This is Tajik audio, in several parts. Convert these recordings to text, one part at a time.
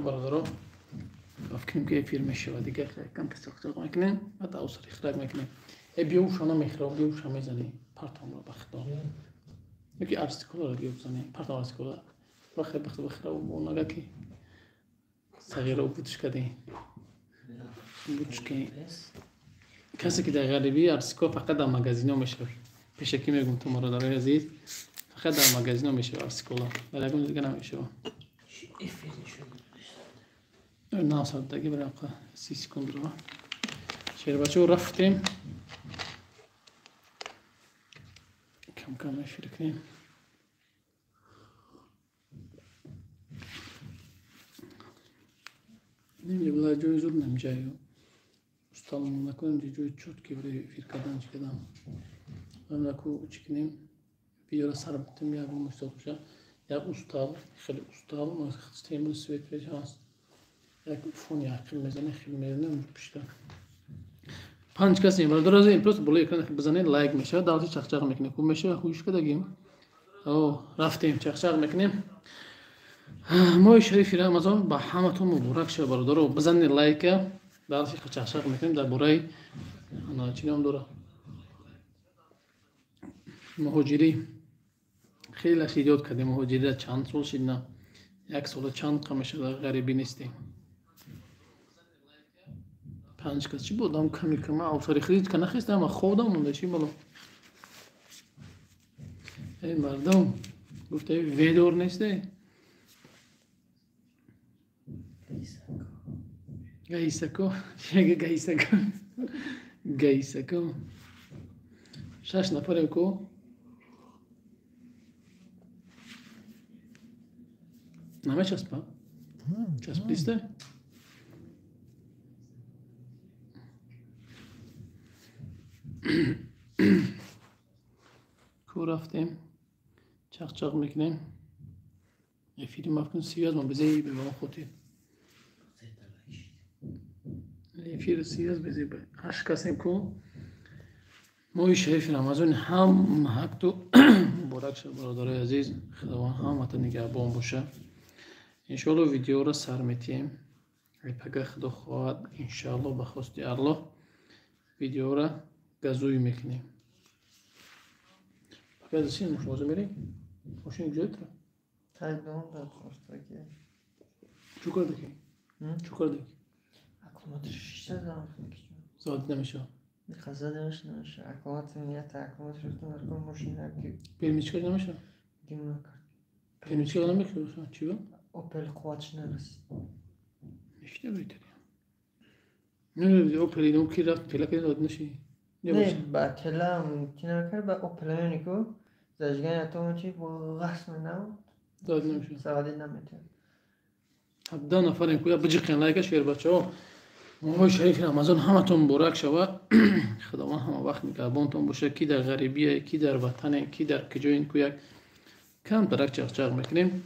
Бародаро, фикрем ки эфир мешава, дигар кам чақчақ мекунем, баъд авсари хирак мекунем. Э биё уша намехӯрам, биё уша мезанӣ, партамро ба худо. Ёки арсиколаро биё бизанӣ, партам арсикола. Бахе бахте бахира нага ки сағиро бутш кардӣ. Бутш ки касе ки дар ғарибӣ арсикола фақат дар магазино мешавад. Пешакӣ мегӯм ту бародарои азиз, фақат дар магазино мешавад арсикола, дар ягон дига намешавад. Насадаги барои 30 секунд ро. Шербачаҳо, рафтем, кам-кам эфир кунем. Немҷа ҷои зуд, намҷаю устал накунем, ҷои чёткий барои эфир кардан чӣ кардам. Наку чӣ кунем, видеоро сар битем, ягон устод боша, як устал, хеле устал, тембри свет ҳаст, як фони ҳаққи мезанем, хеле мезанем пишта. Панҷ касем, бародаро, просто болои экран бизанед, лайк мешавад, дальше чақчақ мекунем. Хуб мешавад, хуш кардагим. О, рафтем, чақчақ мекунем. Моҳи шарифи Рамазон ба ҳаматон муборак шавад, бародаро. Бизанед лайка, дальше чақчақ мекунем дар бораи чӣ ном дора, муҳоҷирӣ. Хеле шидёд кардем муҳоҷирира, чанд сол шидна, як сола чанд қа мешавад, ғарибӣ нестем. Панҷ кас чӣ будам, ками кама авсари хирид ка нахестам, ама хобдам монда, чӣ бало. Эй мардум, гуфта ведор несте? Гаисако, гаисако, гаисако. Шаш нафарем ку. Намечаспа? Часписта? Ку рафтем, чақчақ мекунем. Эфири мафкун связь ма безеи ба хотир. Эфир связь безеи. Ҳашт касем ку. Моҳи шарифи Рамазон ҳам ҳакту муборак шуд, бародарои азиз. Худованд ҳамата нигаҳбон боша. Иншоалло видеоро сар метиҳем. Пага худо хоҳад, иншоалло ба хости Аллоҳ видеоро газӯй мекунем. Пага зисин мошиноза мерем? Мошин куҷо тра? Чӯ кардаки? Чӯ кардаки? Аккумулятор шишта задам. Заводить намешавад. Задамаш намешавад. Аккумулятор нията, аккумулятор наркон мошина ки Перемычка намешавад? Гим накард. Перемычка намешавад? Чӣ ба? Опел қувватш нарасид. Мешида беҳтари. Не, Опел ину ки рафт тела ки дод наши. Не, ба тела ки накард, ба Опел ку зажигание автомати бо ғасм набуд. Дод намешавад. Заводить наметавонад. 17 нафарем ку, биҷиқен лайка, шербачаҳо. Моҳои шарифи Рамазон ҳаматон муборак шавад. Худованд ҳама вақт нигаҳбонтон бошад, ки дар ғарибие, ки дар ватане, ки дар куҷоин ку, як камтарак чақчақ мекунем.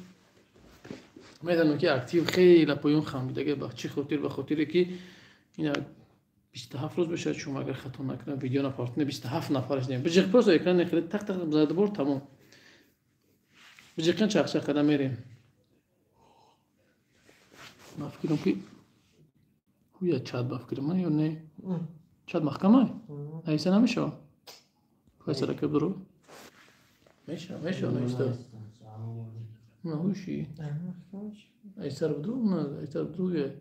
Медонам ки актив хеле поён хамидаге, ба чӣ хотир? Ба хотире ки ина 27 рӯз мешавад, чун агар хато накунам, видео напартне, 27 нафар шудем. Биҷиқ, просто экран хеле тақ тақ зада бор, тамом. Биҷиқен, чақчақ карда мерем. Ман фикрам ки ҳуя чат, ба фикри ман ё не? Чат маҳкамай? Наиса намешавад? Кайсарака дуро? Мешава, мешава наиста. На ҳуши. Айсар буду, на айсар буду.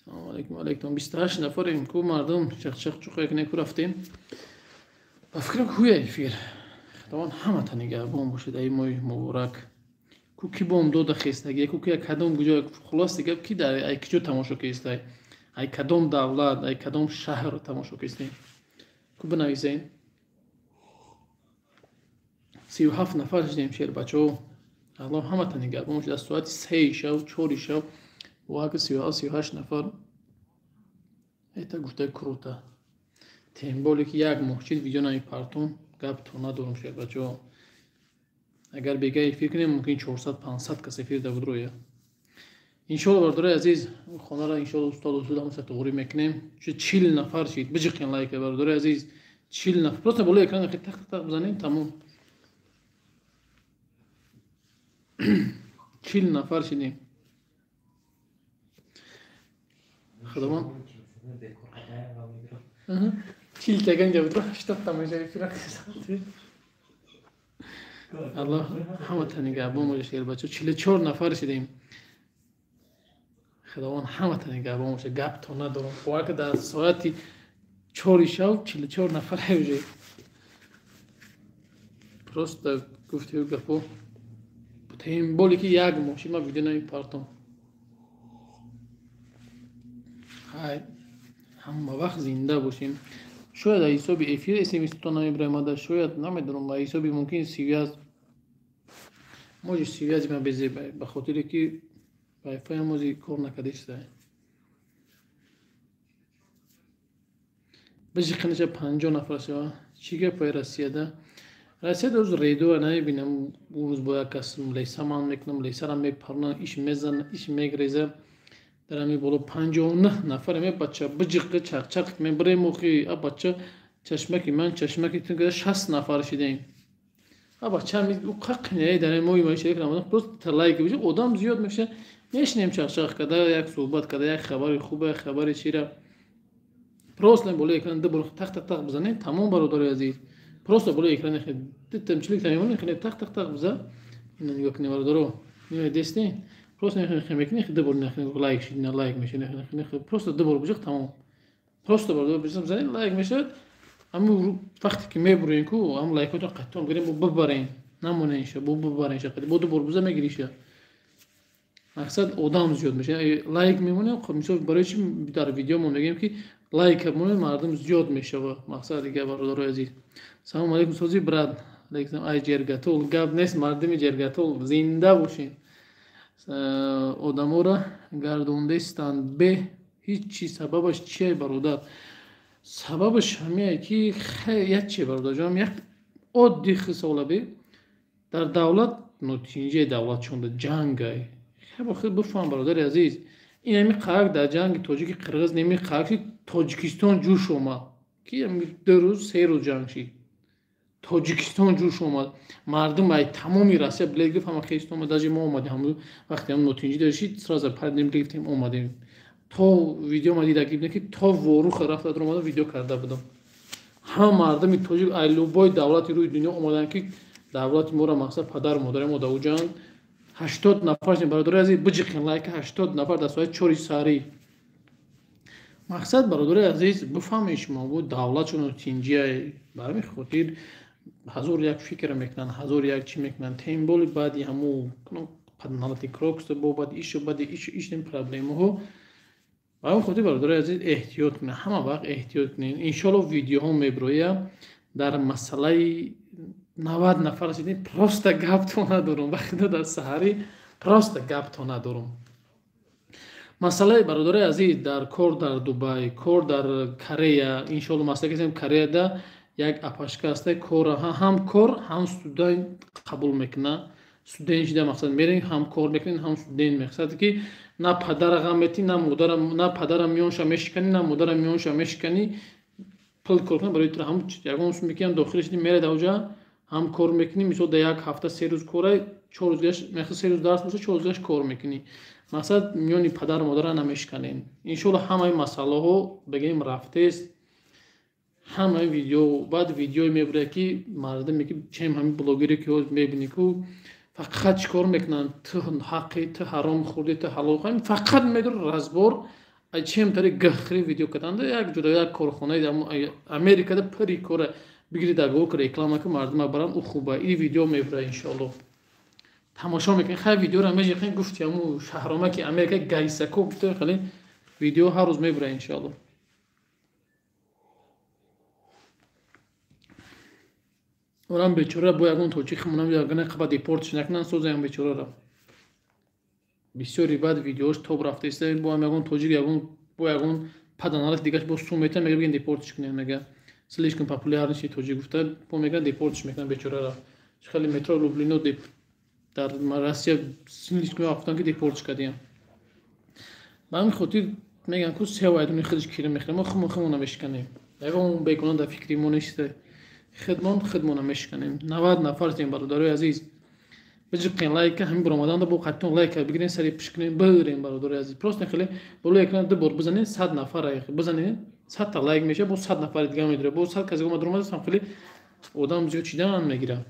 Салому алейкум, алейкум. 28 нафарем ку мардум, чақчақ чуқак не, ку рафтем. Ба фикрам ҳуя эфир. Худованд ҳамата нигаҳбон бошад ай моҳи муборак. Ку ки бом дода хестаги, ку ки кадом куҷо, хулоси гап, ки дар ай куҷо тамошо кестай, ай кадом давлат, ай кадом шаҳр тамошо кестем, ку бинависен. 37 нафар шудем, шербачаҳо. Аллоҳ ҳамата нигаҳбон бошад. Аз соати 3-и шаб, 4-и шаб воҳаки 37, 38 нафар. Это гуфта круто, тем более ки як моҳ шид видео намепартом. Гап то надорам, шербачаҳо. Агар бега эфир кунем, мумкин 400, 500 кас эфир да будроя. Иншолло, бародарои азиз, хонара иншолло устод усуламуса туғрӣ мекунем. Чу 40 нафар шид, биҷиқен лайка, бародарои азиз. 40 нафар, просто болои экран хел тақ тақ бизанем, тамом. 40 нафар шидем. Худованд 40 таган ҷавоб 80 та мешавад эфира. Аллоҳ ҳамата нигаҳбон бошад, бачаҳо. 44 нафар шидем. Худованд ҳамата нигаҳбон бошад. Гапто надорам. Бовар ки дар соати 4 шаб 44 нафар уже. Просто гуфти гапо. Тем более ки як мошин ма видео намепартом. Ҳай, ҳама вақт зинда бошем. Шояд аз ҳисоби эфир смс-то намебаромада, шояд намедонам, аз ҳисоби мумкин связь. Може связи ма безеба, ба хотире ки вайфай ҳамози кор накардиста. Бижиқинаша 50 нафар шава. Чӣ гапай Россияда? Россияда рӯз редоа намебинам, рӯз бо як кас леса ман мекунам, лесара мепарнам, иш мезанам, иш мегреза. Дар ҳамин боло 59 нафар ме бача биҷиқи чақчақ мебарем охи, а бача чашмаки ман чашмаки ту 60 нафар шидаем. А бача ми ӯ қақиняи дар мои ма шерик Рамазон просто лайк бижи одам зиёд меша. Мешинем чақчақ када, як суҳбат када, як хабари хуба, як хабари чира. Просто болои экран ду бор тақ тақ тақ бизанем, тамом бародари азиз. Просто болои экран ду тамчилик тамомон хеле тақ тақ тақ биза. Ина нигоҳ кунед бародаро. Нигоҳ дестем. Просто нехе мекунӣ, ду бор нехе лайк шид, на лайк мешад, нехе просто ду бор бижиқ тамом. Просто бародаро бизанем, лайк мешад. Аммо вақте ки мебурем ку, ам лайкотон қаттон гирем, бу бибарем. Намонем ша, бу бибарем ша. Бо ду бор биза мегириша. Мақсад одам зиёд мешад. Лайк мемонем, мисол барои чи дар видеомон мегӯем ки лайк монем, мардум зиёд мешава. Мақсад дига бародарои азиз. Салом алейкум сози брат. Алейкум ай ҷергатол. Гап нест, мардуми ҷергатол зинда бошед. Одаморо гардондестанд бе ҳеҷ чи. Сабабаш чие бародар? Сабабаш ҳамие ки як чи бародарҷон, як оддӣ хисолабе дар давлат нотинҷаи давлат чонда ҷангай. Хеле бифаҳм бародари азиз, ин ҳами қаак дар ҷанги тоҷики қирғиз неми қаак шид, Тоҷикистон ҷӯш омад ки 2 рӯз 3 рӯз ҷанг шид. Тоҷикистон ҷӯш омад, мардум ай тамоми Россия билет гирифт, ҳама хест омад. Даже мо омадем, ҳамун вақте ҳам нотинҷӣ дошид, сразу паридем гирифтем омадем. То видео ма дида гирифтем ки то Воруха рафта омада видео карда будам. Ҳама мардуми тоҷик ай любой давлати рӯи дунё омаданд ки давлати моро мақсад падару модари мо дар уҷанд. 80 нафар шудем бародари азиз, биҷиқин лайка 80 нафар дар соати 4 саҳарӣ. Мақсад бародари азиз бифаҳмед шумо бу давлат чун тинҷия, ба ҳамин хотир ҳазор як фикр мекунанд, ҳазор як чӣ мекунанд. Темболи баъди ҳаму налати крокс бо баъди ишу баъди ишу ишнем проблемаҳо. Ба ҳамин хотир бародари азиз эҳтиёт кунед, ҳама вақт эҳтиёт кунед. Иншоалло видеоҳо мебирояд дар масъалаи 90 нафар шидем, просто гапто надорум. Ба худо дар саҳарӣ просто гапто надорум. Масъалаи бародари азиз дар кор дар Дубай, кор дар Корея, иншоалло масъала кардем Кореяда як апашка аст, кор ҳам кор ҳам студент қабул мекунад. Студент шида мақсад мерем, ҳам кор мекунем, ҳам студент. Мақсад ки на падара ғам метӣ, на модара, на падара миёнша мешиканӣ, на модара миёнша мешиканӣ. Пул кор кунӣ барои ту ҳам ягон сум мекунӣ, ҳам дохил шидӣ меред авҷа, ҳам кор мекунӣ. Мисол дар як ҳафта 3 рӯз корай, 4 рӯз гашт, мехоҳӣ 3 рӯз дарс боша, 4 рӯз гашт кор мекунӣ. Мақсад миёни падару модара намешиканем. Иншоалло ҳамаи масъалаҳо бигӯем рафтест. Ҳамаи видео баъд видеое мебурад ки мардуме ки чем ҳамин блогере ки ҳоз мебинӣ ку фақат чӣ кор мекунанд, ту ҳаққи, ту ҳаром хӯрдӣ, ту ҳалол хӯрдӣ, фақат медор разбор чем тари гахри видео карданд. Як ҷуда як корхонаи Америкада пири кора бигири договор ки реклама ки мардума баранд, ӯ хуба. Ин видео мебурад иншоалло. Тамошо мекунед, хай видеоро межиқем, гуфти ҳаму шаҳромаки Америка гайсако гуфта хеле видео ҳар рӯз мебурад иншоалло. Орам бечора бо ягон тоҷик химонам ягона қаба депортш накунанд, созаям бечораро. Бисёри баъд видеош тоб рафтаиста, бо ҳам ягон тоҷик ягон бо ягон паданалат дигаш бо сум метавон мега бигин депортш кунед, мега слишком популярный ши тоҷик гуфта, бо мега депортш мекунанд бечораро. Хеле метро Люблино дар Россия слишком гуфтан ки депортш кардиям. Ба ҳамин хотир мегӯянд ку се вайдуни худаш кира мехӯрем, мо худмон худмона мешиканем. Ягон бегона дар фикри мо нест. Худмон худмона мешиканем. 90 нафар зем бародарои азиз. Биҷиқен лайка, ҳамин баромаданда бо қаттон лайка бигирен, сари пиш кунем, бирем, бародари азиз. Просто хеле болои экран ду бор бизанед, 100 нафар бизанед, 100 та лайк мешавад, бо 100 нафари дига медорад. Бо 100 кас дига омад, ҳам хеле одам зиёд чидан мегирад.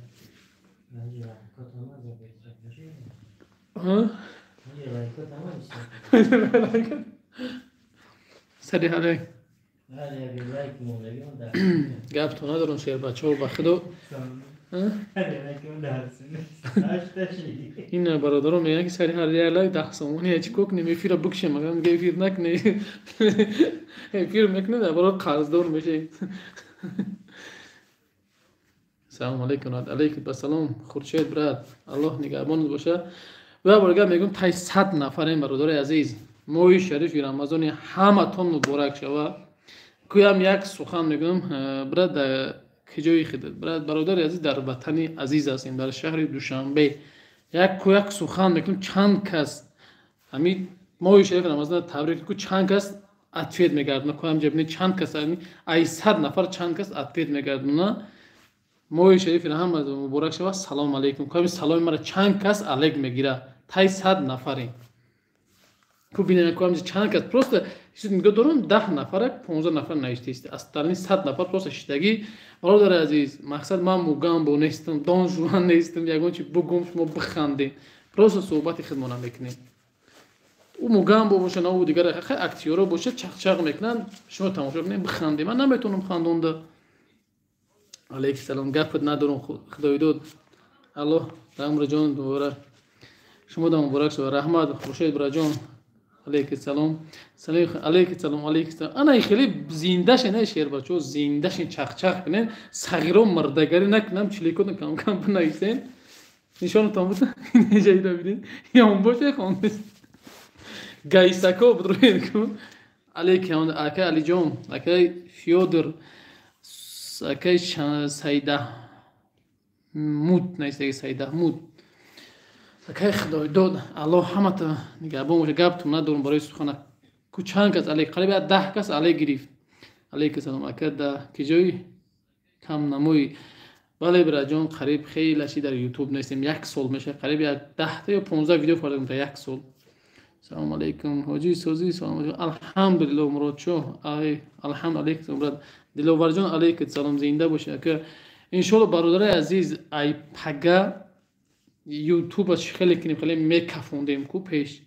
Сари ҳалек. Гап то надорам, шербачаҳо, ба худо. Ин бародарон мегӯянд, ки сари ҳар як лайк 10 сомонӣ. Чӣ кор кунем, эфира бикшем? Агар мега эфир накунем, эфир мекунем, дар барор қарздор мешавем. Салом алейкум, алейкум ассалом, Хуршед брат, Аллоҳ нигаҳбонат бошад. Ва бор дигар мегӯям, тай 100 нафарем, бародари азиз. Моҳи шарифи Рамазони ҳаматон муборак шавад. Кӯям як сухан мегӯям, брат, дар киҷои хидат, брат, бародари азиз, дар ватани азиз ҳастем, дар шаҳри Душанбе. Як сухан мекунем, чанд кас ҳамин моҳи шарифи Рамазонро табрик ку, чанд кас ответ мегардона. Кӯям ҷабни чанд кас, ай 100 нафар чанд кас ответ мегардона. Моҳи шарифи ҳама муборак шавад. Салом алейкум. Кӯям саломи мара чанд кас алейк мегира. Тай 100 нафарем. Ку бинем, кӯям чанд кас просто нигоҳ дорам, 10 нафара, 15 нафар навиштааст. Остальные 100 нафар просто шиштагӣ. Бародари азиз, мақсад ман мугамбо нестам, Дон Жуан нестам, ягон чи бугум, шумо бихандем. Просто суҳбати худмона мекунем. Ӯ мугамбо боша, на ӯ дигар хай актёро боша, чақчақ мекунанд, шумо тамошо кунед, бихандем. Ман наметавонам хандонда. Алейкум салом, гапат надорам, худои дод. Аллоҳ умрҷон муборак. Шумо да муборак шавад. Раҳмат, Хуршед браҷон. Алейкум салом. Алейкум салом, алейкум салом. Ана хеле зинда шен, шербачо, зинда шен, чақчақ кунен, сағиро мурдагарӣ накунам, чиликотон кам кам бинависен. Нишонатон буд? Инҷа бинед. Ё боше хондест. Гайсако будроед кун. Алейкум, акай Алиҷон, акай Фёдор, акай Сайдахмуд, нависаги Сайдахмуд. Акай Худойдод, Аллоҳ ҳамата нигаҳбон боша. Гаптон надорам барои сухана. Ку чанд кас алейк, қариб 10 кас алейк гирифт. Алейкум салом, ака, да киҷои камнамои. Бале, бираҷон, қариб хеле ши дар Ютуб нестем, як сол мешавад, қариб 10 та ё 15 видео фардем та як сол. Салом алейкум, ҳоҷи созӣ, салом алейкум. Алҳамдулиллоҳ, Муродшоҳ, ай алҳамд, алейкум брат. Диловарҷон, алейкум салом, зинда бошед, ака. Иншоаллоҳ, бародари азиз, ай пага Ютуб хеле кунем, хеле мекафондем ку пеш,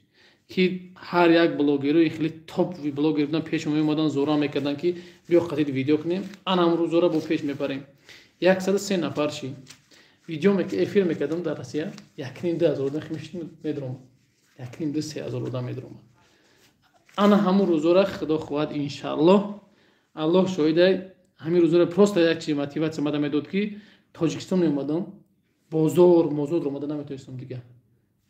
ки ҳар як блогерои хеле топ блогер будан, пеш меомадан, зора мекардан, ки биё қатид видео кунем. Ана ҳамрӯз зора бо пеш мебарем. 103 нафар ши. Видео эфир мекардам дар Россия, 1,5-2 ҳазор одам медромад. 1,5-2-3 ҳазор одам медромад. Ана ҳамун рӯзора худо хоҳад, иншааллоҳ, Аллоҳ шоҳидай, ҳамин рӯзора просто як чи мотиватсия мада медод, ки Тоҷикистон меомадам, бозор мозор омада наметавонистам дига.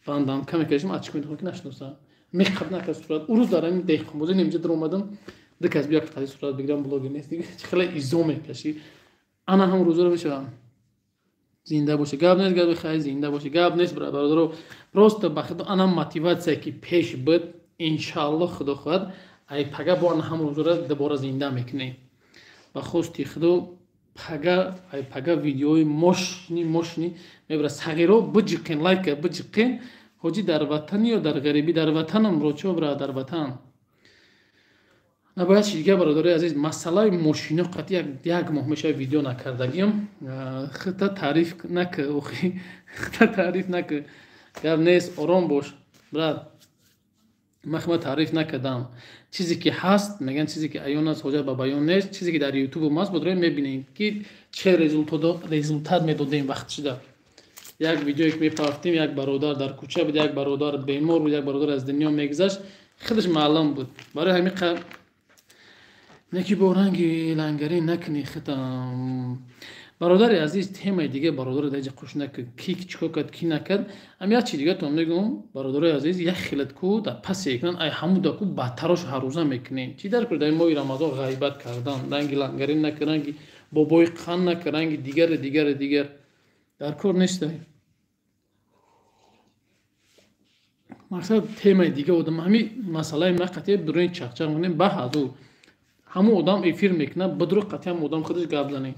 Бандам каме кашим, ачик метавонам, ки нашиносам. Меқаб накард сурат. Ӯ рӯз дар ҳамин деҳқонбозӣ немҷа даромадам, ду кас бия қади сурат бигирам, блогер нест, дига чӣ хеле изо мекашӣ. Ана ҳам рӯзора мешавам. Зинда боша, гап нест, гапи хай, зинда боша, гап нест, бародаро. Просто ба худо ана мотиватсия, ки пеш буд, иншааллоҳ, худо хоҳад, ай пага бо ана ҳам рӯзора дубора зинда мекунем. Ба хости худо пага, ай пага видеои мощный мощный мебара. Сағиро биҷиқен, лайка биҷиқен. Ҳоҷӣ, дар ватан ё дар ғарибӣ? Дар ватанам, рочо бра, дар ватан. Набояд чи дига, бародарои азиз, масъалаи мошино қатъи як моҳ мешавад видео накардагиам. Хита таъриф нака, охи, хита таъриф нака. Гап нест, ором бош, брат. Ман хима таъриф накардам. Чизе ки ҳаст, мегӯянд, чизе ки аён аст, ҳоҷат ба баён нест. Чизе ки дар ютубум аст, бодрои мебинем, ки че результат медодем вақт шуда. Як видеое ки мепартем, як бародар дар кӯча буд, як бародар бемор буд, як бародар аз дунё мегузашт, худаш маълум буд. Барои ҳамин неки бо ранги лангарӣ накунӣ хитам. Бародари азиз, темаи дига, бародари даҷа қуш накун, ки чикор кард, ки накард. Ам як чи дигатон мегӯм, бародарои азиз, як хелат ку дар паси экран ай ҳамуда ку бадтарош ҳаррӯза мекунем. Чӣ дар кор дар моҳи Рамазон ғайбат кардан, ранги лангарӣ накун, ранги бобои қан накун, ранги дигаре дигаре дигар дар кор нестай. Мақсад темаи дига одам ҳамин масъалаи ма қатъия дуруни чақчақ мекунем, ба ҳазур ҳамун одам эфир мекунад, бидруқ қатъи ҳамун одам худаш гап занем.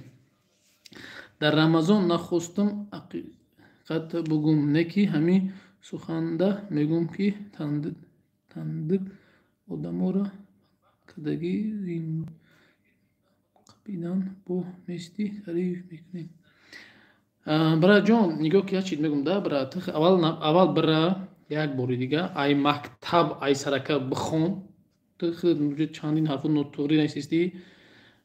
Дар Рамазон нахостум Ҳақиқат бугум, не ки ҳамин суханда мегӯм, ки тандиб одаморо кардагӣ қапидан бо мести тариф мекунем. Браҷон, нигоҳ ки як чиз мегӯм да, брат, аввал бира як бори дига ай мактаб, ай сарака бихон. Ту чандин ҳарфо нотуғрӣ нависистӣ.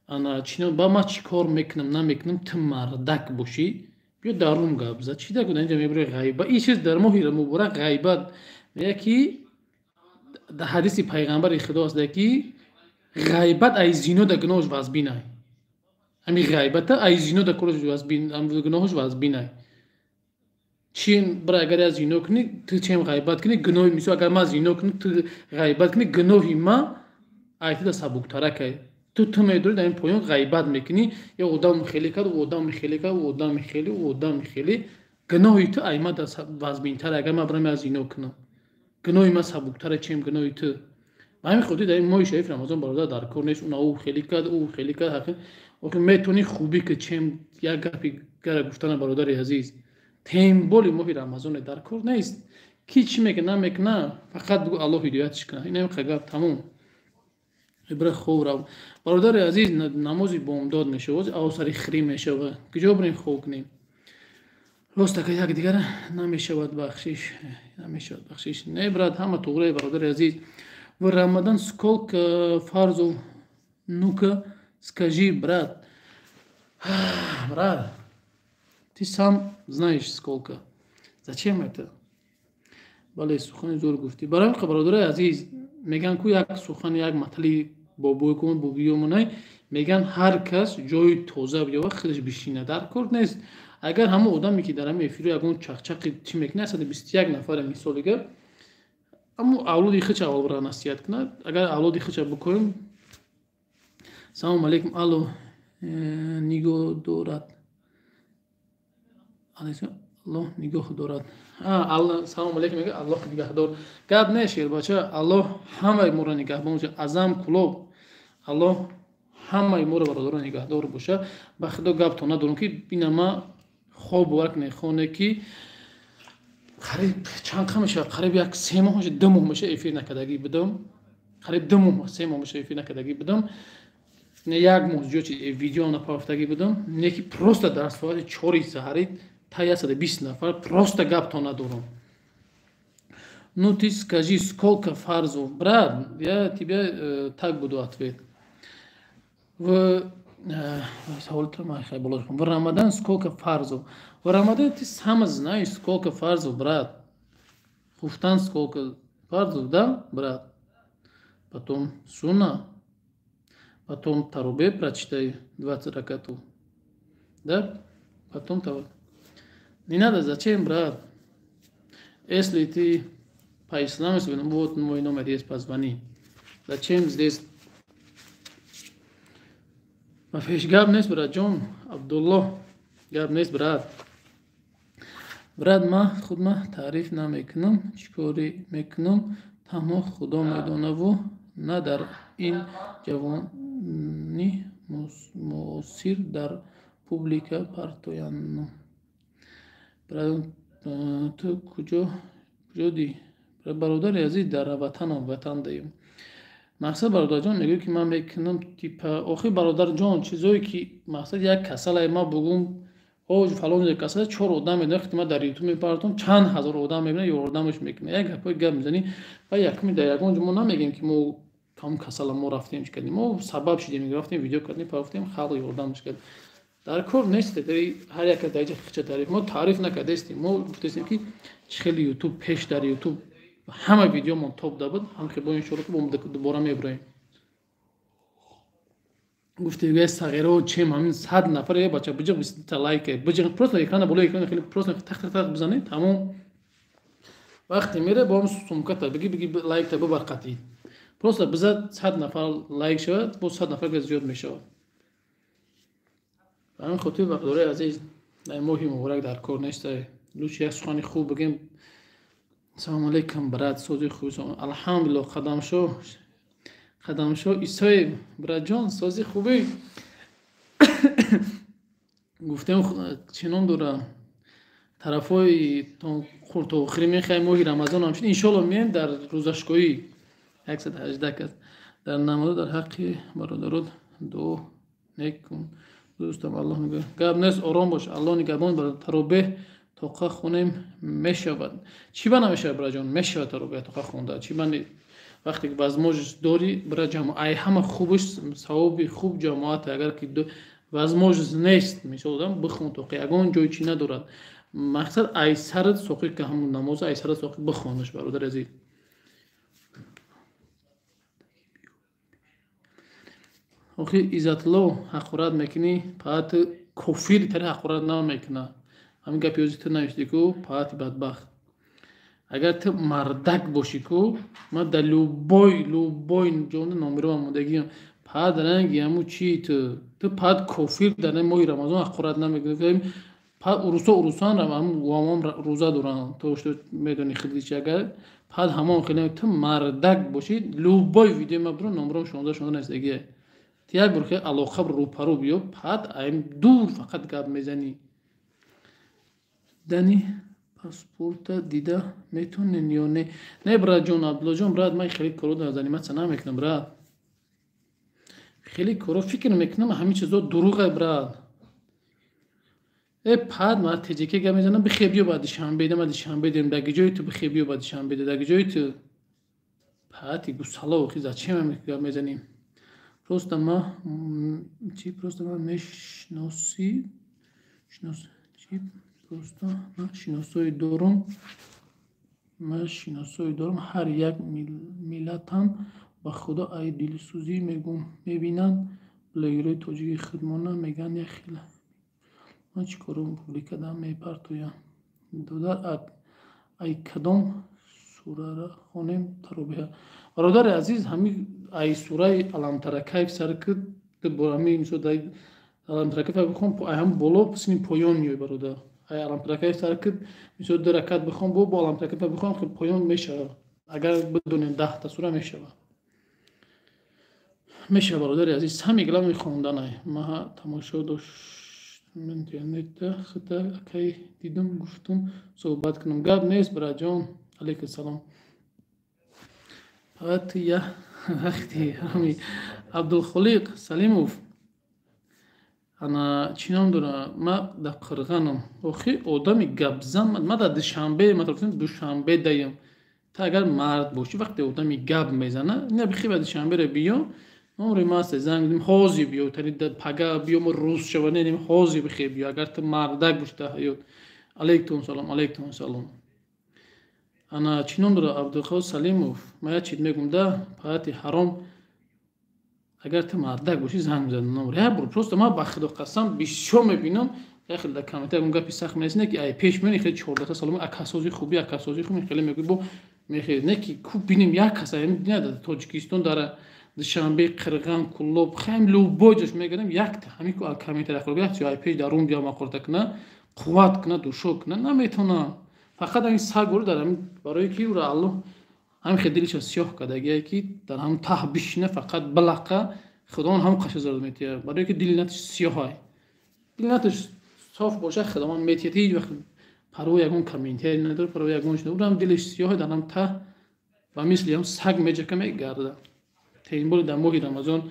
Ана чино ба ман чӣ кор мекунам, намекунам, ту мардак бошӣ, биё дарун гап зад. Чӣ дар инҷа мебури ғайба? Ин чиз дар моҳи муборак ғайбат меяд, ки дар ҳадиси пайғамбари худо аст, ки ғайбат ай зино да гуноҳш вазбинай. Ҳамин ғайбата ай зино да кораш гуноҳш вазбинай. Чи бира, агар я зино кунӣ, ту чем ғайбат кунӣ, гуноҳи, мисол, агар ман зино кунам, ту ғайбат кунӣ, гуноҳи ма ай ту да сабуктаракай. Ту медорӣ, дар ин поён ғайбат мекунӣ, ё одам хеле кард, одам хеле кард, одам хеле, одам хеле, гуноҳи ту ай ма да вазбинтар. Агар ман бирам я зино кунам, гуноҳи ман сабуктара, чем гуноҳи ту. Ба ҳамин хотир дар ин моҳи шариф Рамазон, бародар, дар кор нест. Уна ӯ хеле кард, ӯ хеле кард. Охир метавонӣ хубӣ ки, чем як гапи гара гуфтана. Бародари азиз, тем более моҳи Рамазоне, дар кор нест ки чӣ мекуна, намекуна, фақат бугӯ Аллоҳ ҳидоятш куна. Ин гап тамом. Ибра хоб рав, бародари азиз. Намози бомдод мешавад, авсари хирӣ мешавад, куҷо бирем, хоб кунем? Рост, ака, як дигара намешавад бахшиш, намешавад бахшиш. Не, брат, ҳама туғре, бародари азиз. В Рамадан сколько фарзов, ну-ка скажи, брат? Брат, ты сам знаешь, сколько. Зачем это? Бале, сухани зур гуфтӣ. Барои бародари азиз, мегӯянд ку як сухани, як матали бобои бубиёмонай мегӯянд: ҳар кас ҷои тоза биёва, худаш бишина. Дар кор нест. Агар ҳамон одаме, ки дар ҳамин эфиру ягон чақчақи чӣ мекунад, 121 нафаре, мисоли гап, аммо авлоди худша аввал бира насиҳат кунад. Агар авлоди худша бикорем. Салому алейкум, алло нигоҳ дорад, Аллоҳ нигоҳ дорад. Салому алейкум, мега, Аллоҳ нигаҳдор. Гап не, шербача, Аллоҳ ҳамаи моро нигаҳбон боша. Азам Кулоб, Аллоҳ ҳамаи моро, бародаро, нигаҳдор боша. Ба худо, гаптон надорам, ки бина, ма хоб, бовар кунед, хоне ки қариб чанд қа мешавад, қариб як 3 моҳ меша, 2 моҳ меша, эфир накардагӣ будам. Қариб 2 моҳ, 3 моҳ меша, эфир накардагӣ будам. Як моҳ зиёд видео напарафтагӣ будам. Не ки просто дар соати 4-и саҳарӣ та 120 нафар, просто гаптон надорам. Ну ты скажи, сколько фарзов, брат? Я тебе так буду ответ. В Рамадан сколько фарзов? В Рамадан ты сам знаешь, сколько фарзов, брат. Хуфтан сколько фарзов, да, брат? Потом суна, потом тарубе прочитай 20 ракатов, да, потом того. Не надо, зачем, брат? Если ты по исламу, вот мой номер есть, позвони. Зачем здесь? Ҳеч гап нест, братҷон Абдулло, гап нест, брат. Брат, ман худма таъриф намекунам, чӣ корӣ мекунам, танҳо Худо медонаву на дар ин ҷавони муосир дар публика партоянам. Ту куҷо куҷодӣ, бародари азиз? Дар ватанам, ватан даем. Мақсад, бародарҷон, мегӯй, ки ман мекунам, типа, охир, бародарҷон, чизое ки, мақсад, як касалае ман бугум, о, фалон касала, чор одам медонад. Вақте ман дар Ютуб мепартом, чанд ҳазор одам мебинад, ёрдамаш мекунад. Як гапҳои гап мезанӣ ва якуми дар ягон ҷо мо намегӯем, ки мо ҳамон касала, мо рафтем, чӣ кардем. Мо сабаб шудем, рафтем, видео кардем, парафтем, халқ ёрдамаш кард. Дар кор нест ҳар яка дар ҷа таъриф. Мо таъриф накардастем, мо гуфтастем, ки чӣ хеле Ютуб пеш, дар Ютуб ҳама видеомон топ да буд. Ҳамхел бо иншоалло, ки дубора мебироем. Гуфтем сағиро чем ҳамин 100 нафар, е бача, биҷиқ, 20 та лайк биҷиқ, просто экрана, болои экрана хеле просто тақ тақ тақ бизанед, тамом. Вақте мере, бо ҳам сумката биги, биги, лайкта бибар қатъӣ, просто бизад, 100 нафар лайк шавад, бо 100 нафар зиёд мешавад. Ба ҳамин хотир, бародарои азиз, дар моҳи муборак дар кор неста, лучше як сухани хуб бигем. Салому алейкум, брат, сози хуби? Алҳамдулилло. Қадамшо, Қадамшо Исоев, братҷон, сози хубӣ? Гуфтем, чӣ ном дора. Тарафҳои хуртохирӣ мехоҳем моҳи Рамазон ҳам шуд. Иншоалло меем дар рӯзашкоӣ 118 кас. Дар намоза дар ҳаққи бародарот дуо некун. Дӯстам Аллоҳ нигоҳ. Гап нест, ором бош. Аллоҳ нигаҳбон. Таробеҳ тоқа хонем мешавад. Чӣ ба намешавад, браҷон? Мешавад таробеҳ тоқа хонда. Чӣ ба вақте ки возможность дорӣ, бира ҷамоат. Ай ҳама хубаш савоби хуб ҷамоат. Агар ки возможность нест, мисол одам бихон тоқа, ягон ҷой чӣ надорад. Мақсад ай сарат соқӣ ки ҳамун намоз ай сарат соқӣ бихонаш, бародари азиз. Охи Иззатлло ҳақорат мекунӣ, паат кофири тари ҳақорат намекуна. Ҳамин гапи ӯзи ту навиштӣ ку, паати бадбахт. Агар ту мардак бошӣ ку, ман дар любой ҷонда номеро мондагиам. Паат ранги ҳамун чи ту? Ту паат кофир дар моҳи Рамазон ҳақорат намекунӣ. Паат урусо урусан ҳамун ғуломон рӯза доранд. То что медонӣ хидли чи агар паат ҳамон хеле ту мардак бошӣ, любой видео ма бирон номером 16 16 навиштагие. Ту як бор хеле алоқа рӯпарӯ биё, паат аим дур фақат гап мезанӣ. Дани паспорта дида метонен ё не? Не, братҷон, Абдуллоҷон, брат, ман хеле коро дар заниматься намекунам, брат. Хеле коро фикр мекунам, ҳамин чизо дурӯғе, брат. Э паат ман теҷеке гап мезанам, бихе биё ба Душанбе, ма Душанбе дем, дар ҷои ту бихе биё ба Душанбе, дар ҷои ту. Паати гусало, охи зачем гап мезанем? Просто ма чи просто ма мешноси шинос чи просто ма шиносои дорум, ма шиносои дорум ҳар як миллатам ба Худо ай дилсӯзӣ мегум мебинанд блогерои тоҷики худмона мегӯянд як хела. Ман чӣ коро публика дам мепартоям? Додар ай кадом сурара хонем таробеҳа? Бародари азиз, ҳамин ай сураи Аламтаракайф сар ки ҳамин мисол дай Аламтаракайф бихон, ай ҳам боло сини поён меои, бародар. Ай Аламтаракайф сар ки мисол ду ракат бихон, бо Аламтаракайф бихон, поён мешавад. Агар бидонем 10 та сура мешавад. Мешавад, бародари азиз, ҳами главный хонданай. Ма тамошо доштам интернетта хита акай дидум, гуфтум суҳбат кунам. Гап нест, братҷон. Алейкум салом. Паат я вақти ҳами Абдулхолиқ Салимов ана чӣ ном дора? Ма дар Қирғанам. Охи одами гапзан, ма дар Душанбе, ма Душанбе даям. Та агар мард бошӣ, вақте одами гап мезана, ина бихи ба Душанберо биё, номери ма аст, занг мезанем, ҳозир биё, тани пага биё, мо рӯз шава, не, ҳозир бихе биё, агар ту мардак бошӣ дар ҳаёт. Алейкум салом, алейкум салом. Ана чӣ ном дора Абдулқодир Салимов? Ма як чиз мегӯм да, паати ҳаром, агар ту мардак бошӣ занг мезанам номер. Як бор просто ман ба Худо қасам бисёр мебинам, як хел дар комментар ягон гапи сахт менависӣ, не ки ай пеш меони хеле 14 салом акасози хуби, акасози хуби хеле мегӯӣ, бо мехе не ки ку бинем як каса, не дар Тоҷикистон, дар Душанбе, Қирған, Куллоб, хайм любой ҷош мегардем, якта ҳамин ку комментар ахлоқ, як ай пеш дар рум биё мақорта куна, қувват куна, душо куна, наметавона. Фақат ҳамин саг ӯро дар ҳамин барое ки ӯро Аллоҳ ҳамин хел дилиша сиёҳ кардагие ки дар ҳамин таҳ бишина, фақат балақа Худованд ҳамон қаша зарар метиҳад. Барое ки дили наташ сиёҳай. Дили наташ соф боша, Худованд метиҳад. Ҳеҷ вақт парво ягон комментари надорад, парво ягон чиз надорад. Ӯрам дилиш сиёҳ дар ҳам таҳ ба мисли ҳам саг меҷака мегарда. Тем более дар моҳи Рамазон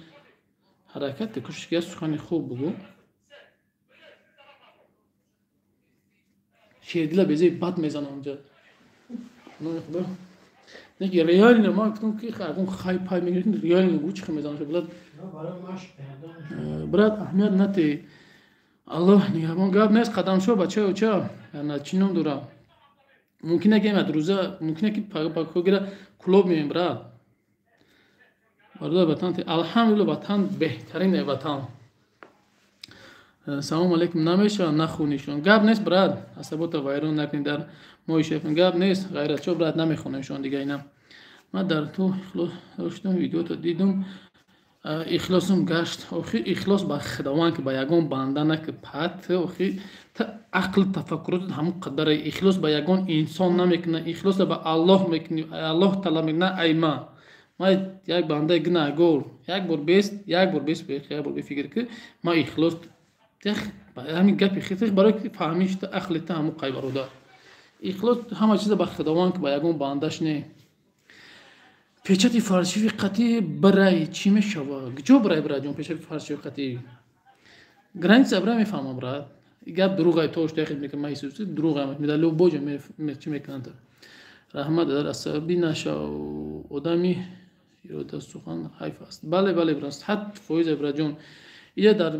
ҳаракат кӯшиш ки як сухани хуб бугӯ. Шердила безаи бад мезанам онҷа. Номи Худо. Не ки реально ман гуфтам ки ягон хай пай мегирифтем, реально гӯ чӣ хел мезанам брат. Брат, аҳамият нате. Аллоҳ нигаҳбон. Гап нест, қадамшо бачаи оча. Ана чӣ ном дора? Мумкин ки имад рӯза, мумкин ки пакогира клуб меем, брат. Бародар ватан, алҳамдулилла ватан беҳтарин ватан. Салом алейкум, намешавад нахонишон. Гап нест, брат, асабота вайрон накунед дар моҳи шариф. Гап нест, ғайратчо брат, намехонемшон дига ина. Ман дар ту ихлос доштам, видеото дидум, ихлосум гашт. Охи ихлос ба Худованд ки ба ягон банда наки пат, охи та ақл тафаккуротат ҳамон қадаре ихлос ба ягон инсон намекуна, ихлос ба Аллоҳ мекунӣ, Аллоҳ талаб мекуна, ай ма. Ма як бандаи гунаҳгор, як бор бест, як бор бест, як бор бефикр ки ма ихлос Ҳамин гапи хитих барои ки фаҳмиш та ақли та ҳаму қай бародар. Ихлос ҳама чиза ба Худованд ки ба ягон бандаш не. Печати фаршиви қатӣ барай чӣ мешава? Куҷо барай бираҷон печати фаршиви қатӣ? Граница бирай мефаҳмам брат. Гап дурӯғай то шта хид мекунам ман ҳисус дурӯғай меда любой ҷо чӣ мекунанд. Раҳмат дар асабӣ нашав одами ирода сухан ҳайф аст. Бале бале брат, 100% бираҷон. Ия дар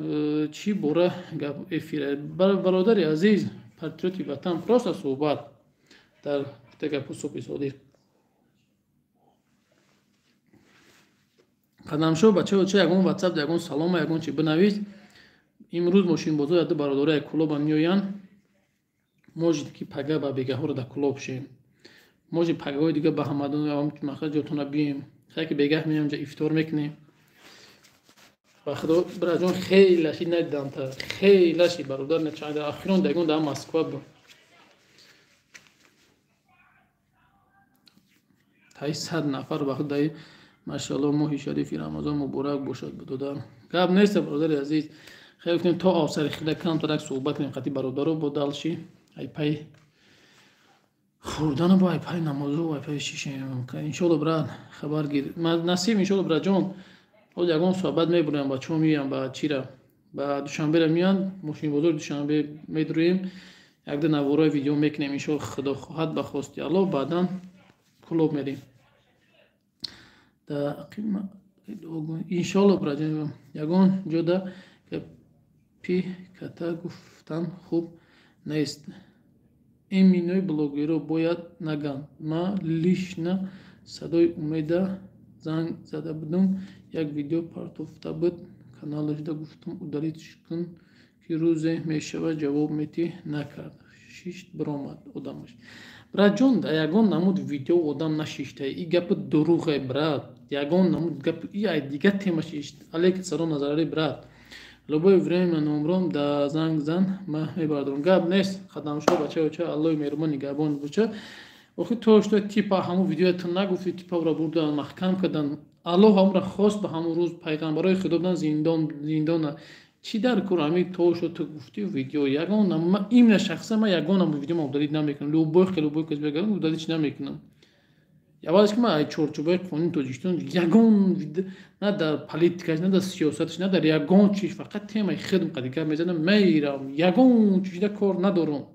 чӣ бора гап эфир? Бародари азиз, патриоти ватан, просто суҳбат дар гапу субҳи содиқ. Қадамшо бачаҳо ча ягон ватсап ягон салома ягон чи бинавис. Имрӯз мошинбозо яду бародарои клуба меоянд. Может ки пага ба бегаҳоро дар клуб шем. Может пагаҳои дига ба ҳамадон мақсад ҷотона бием. Хай ки бегаҳ меоям ҷа ифтор мекунем. Ба худо бираҷон хеле ши надидам та. Хеле ши бародар не чанд охирон дагон дар Москва буд. Таи 100 нафар ба худо даи машааллоҳ моҳи шарифи Рамазон муборак бошад додар. Гап нест бародари азиз. Хеле гуфтем то авсари хида камтарак суҳбат кунем қати бародаро бо далши ай пай хӯрдану бо ай пай намозу ай пай шишем. Иншоалло брат хабар гир. Насиб иншоалло братҷон. Ҳоз ягон суҳбат мебурем бачаҳо меоянд ба чира ба Душанбера меоянд мошинбозори Душанбе медурӯем якда навораи видео мекунем иншоалло Худо хоҳад ба хости Аллоҳ баъдан клуб мерем. Иншоалло братҷон ягон ҷода гапи ката гуфтан хуб нест. Иминои блогеро бояд наганд. Ман лично садои умеда занг зада будам, як видео партофта буд каналашда гуфтам удалить кун ки рӯзе мешава ҷавоб метӣ накард. Шишт биромад одамаш. Братҷон, ягон намуд видео одам нашишта. И гапи дурӯғе брат. Ягон намуд гап и ай дига тема шишт. Алейкум салом Назарали брат. Любое время номром да занг зан ма мебардорам. Гап нест. Қадамшо бачаё ча Аллоҳи меҳрубон нигаҳбон бошад. Охи то что типа ҳамун видеоятон нагуфти типа ро бурдан маҳкам кардан. Аллоҳ ҳамонро хост ба ҳамон рӯз пайғамбарои худо будан зиндон зиндона. Чӣ дар кор ҳамин то шо ту гуфти видео ягон ма именно шахсан ма ягон ҳамон видео ма удалить намекунам. Любой хел любой кас бигӯям удалить намекунам. Аввалаш ки ман ай чорчӯбаи қонуни Тоҷикистон ягон на дар политикаш, на дар сиёсаташ, на дар ягон чиз фақат темаи хидм қади гап мезанам меирам. Ягон чизда кор надорам.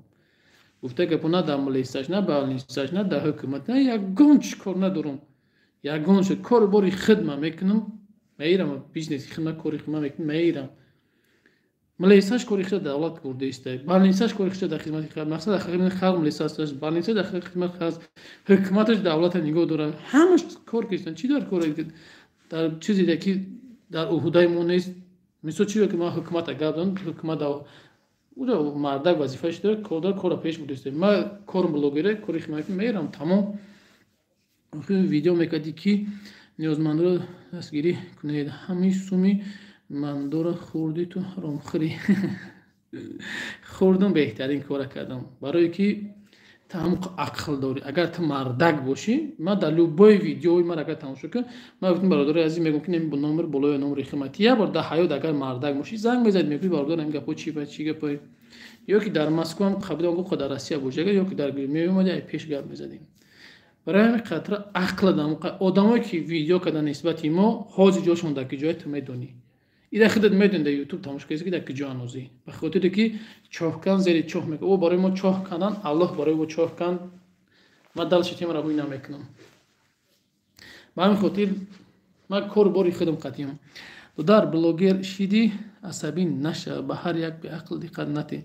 Гуфта гапо на дар милисаш, на балнисаш, на дар ҳукумат, на ягон чиз кор надорам. Ягон чиз кор бори хидма мекунам, меирам бизнеси хидма кори хидма мекунам, меирам. Милисаш кори хидма давлат бурдаиста. Балнисаш кори хидма дар хизмати халқ, мақсад дар хизмати халқ милиса аст, балниса дар хизмати халқ, ҳукуматаш давлата нигоҳ дорад. Ҳамаш кор карданд. Чӣ дар кор дар чизе ки дар уҳдаи мо нест. Мисол чизе ки ман ҳукумата гап задам, ҳукумат уҷо мардак вазифааш дорад, кор дорад, корро пеш бурдаиста. Ман корм блогере, кори хидмат меирам, тамом. Видео мекардӣ ки ниёзмандро дастгирӣ кунед. Ҳамин суми мандора хӯрдӣ ту ҳаромхӯрӣ. Хӯрдам беҳтарин кора кардам. Барое ки ту ҳамон ақл дорӣ. Агар ту мардак бошӣ, ман дар любой видеои ман агар тамошо кун, ман гуфтам бародари азиз мегӯям ки номер болои номери хидматӣ. Як бор дар ҳаёт агар мардак бошӣ, занг мезанӣ мегӯӣ бародар ҳамин гапҳо чӣ ба чӣ гапҳое. Ё ки дар Москва ҳам қаблан гуфт дар Россия бошӣ, агар ё ки дар меомадӣ ай пеш гап мезадем. Барои ҳамин қатра ақл дам одамое ки видео кардан нисбати мо ҳозир ҷошон дар куҷое ту медонӣ. Ида худат медонӣ дар ютуб тамошо кардӣ ки дар куҷо ҳанӯзӣ. Ба хотире ки чоҳ кан зери чоҳ мекунад. Ӯ барои мо чоҳ кандан, Аллоҳ барои мо чоҳ канд. Ман далши темаро ҳуй намекунам. Ба ҳамин хотир ман кор бори худам қатиям. Дар блогер шидӣ асабӣ наша, ба ҳар як беақл диққат натӣ.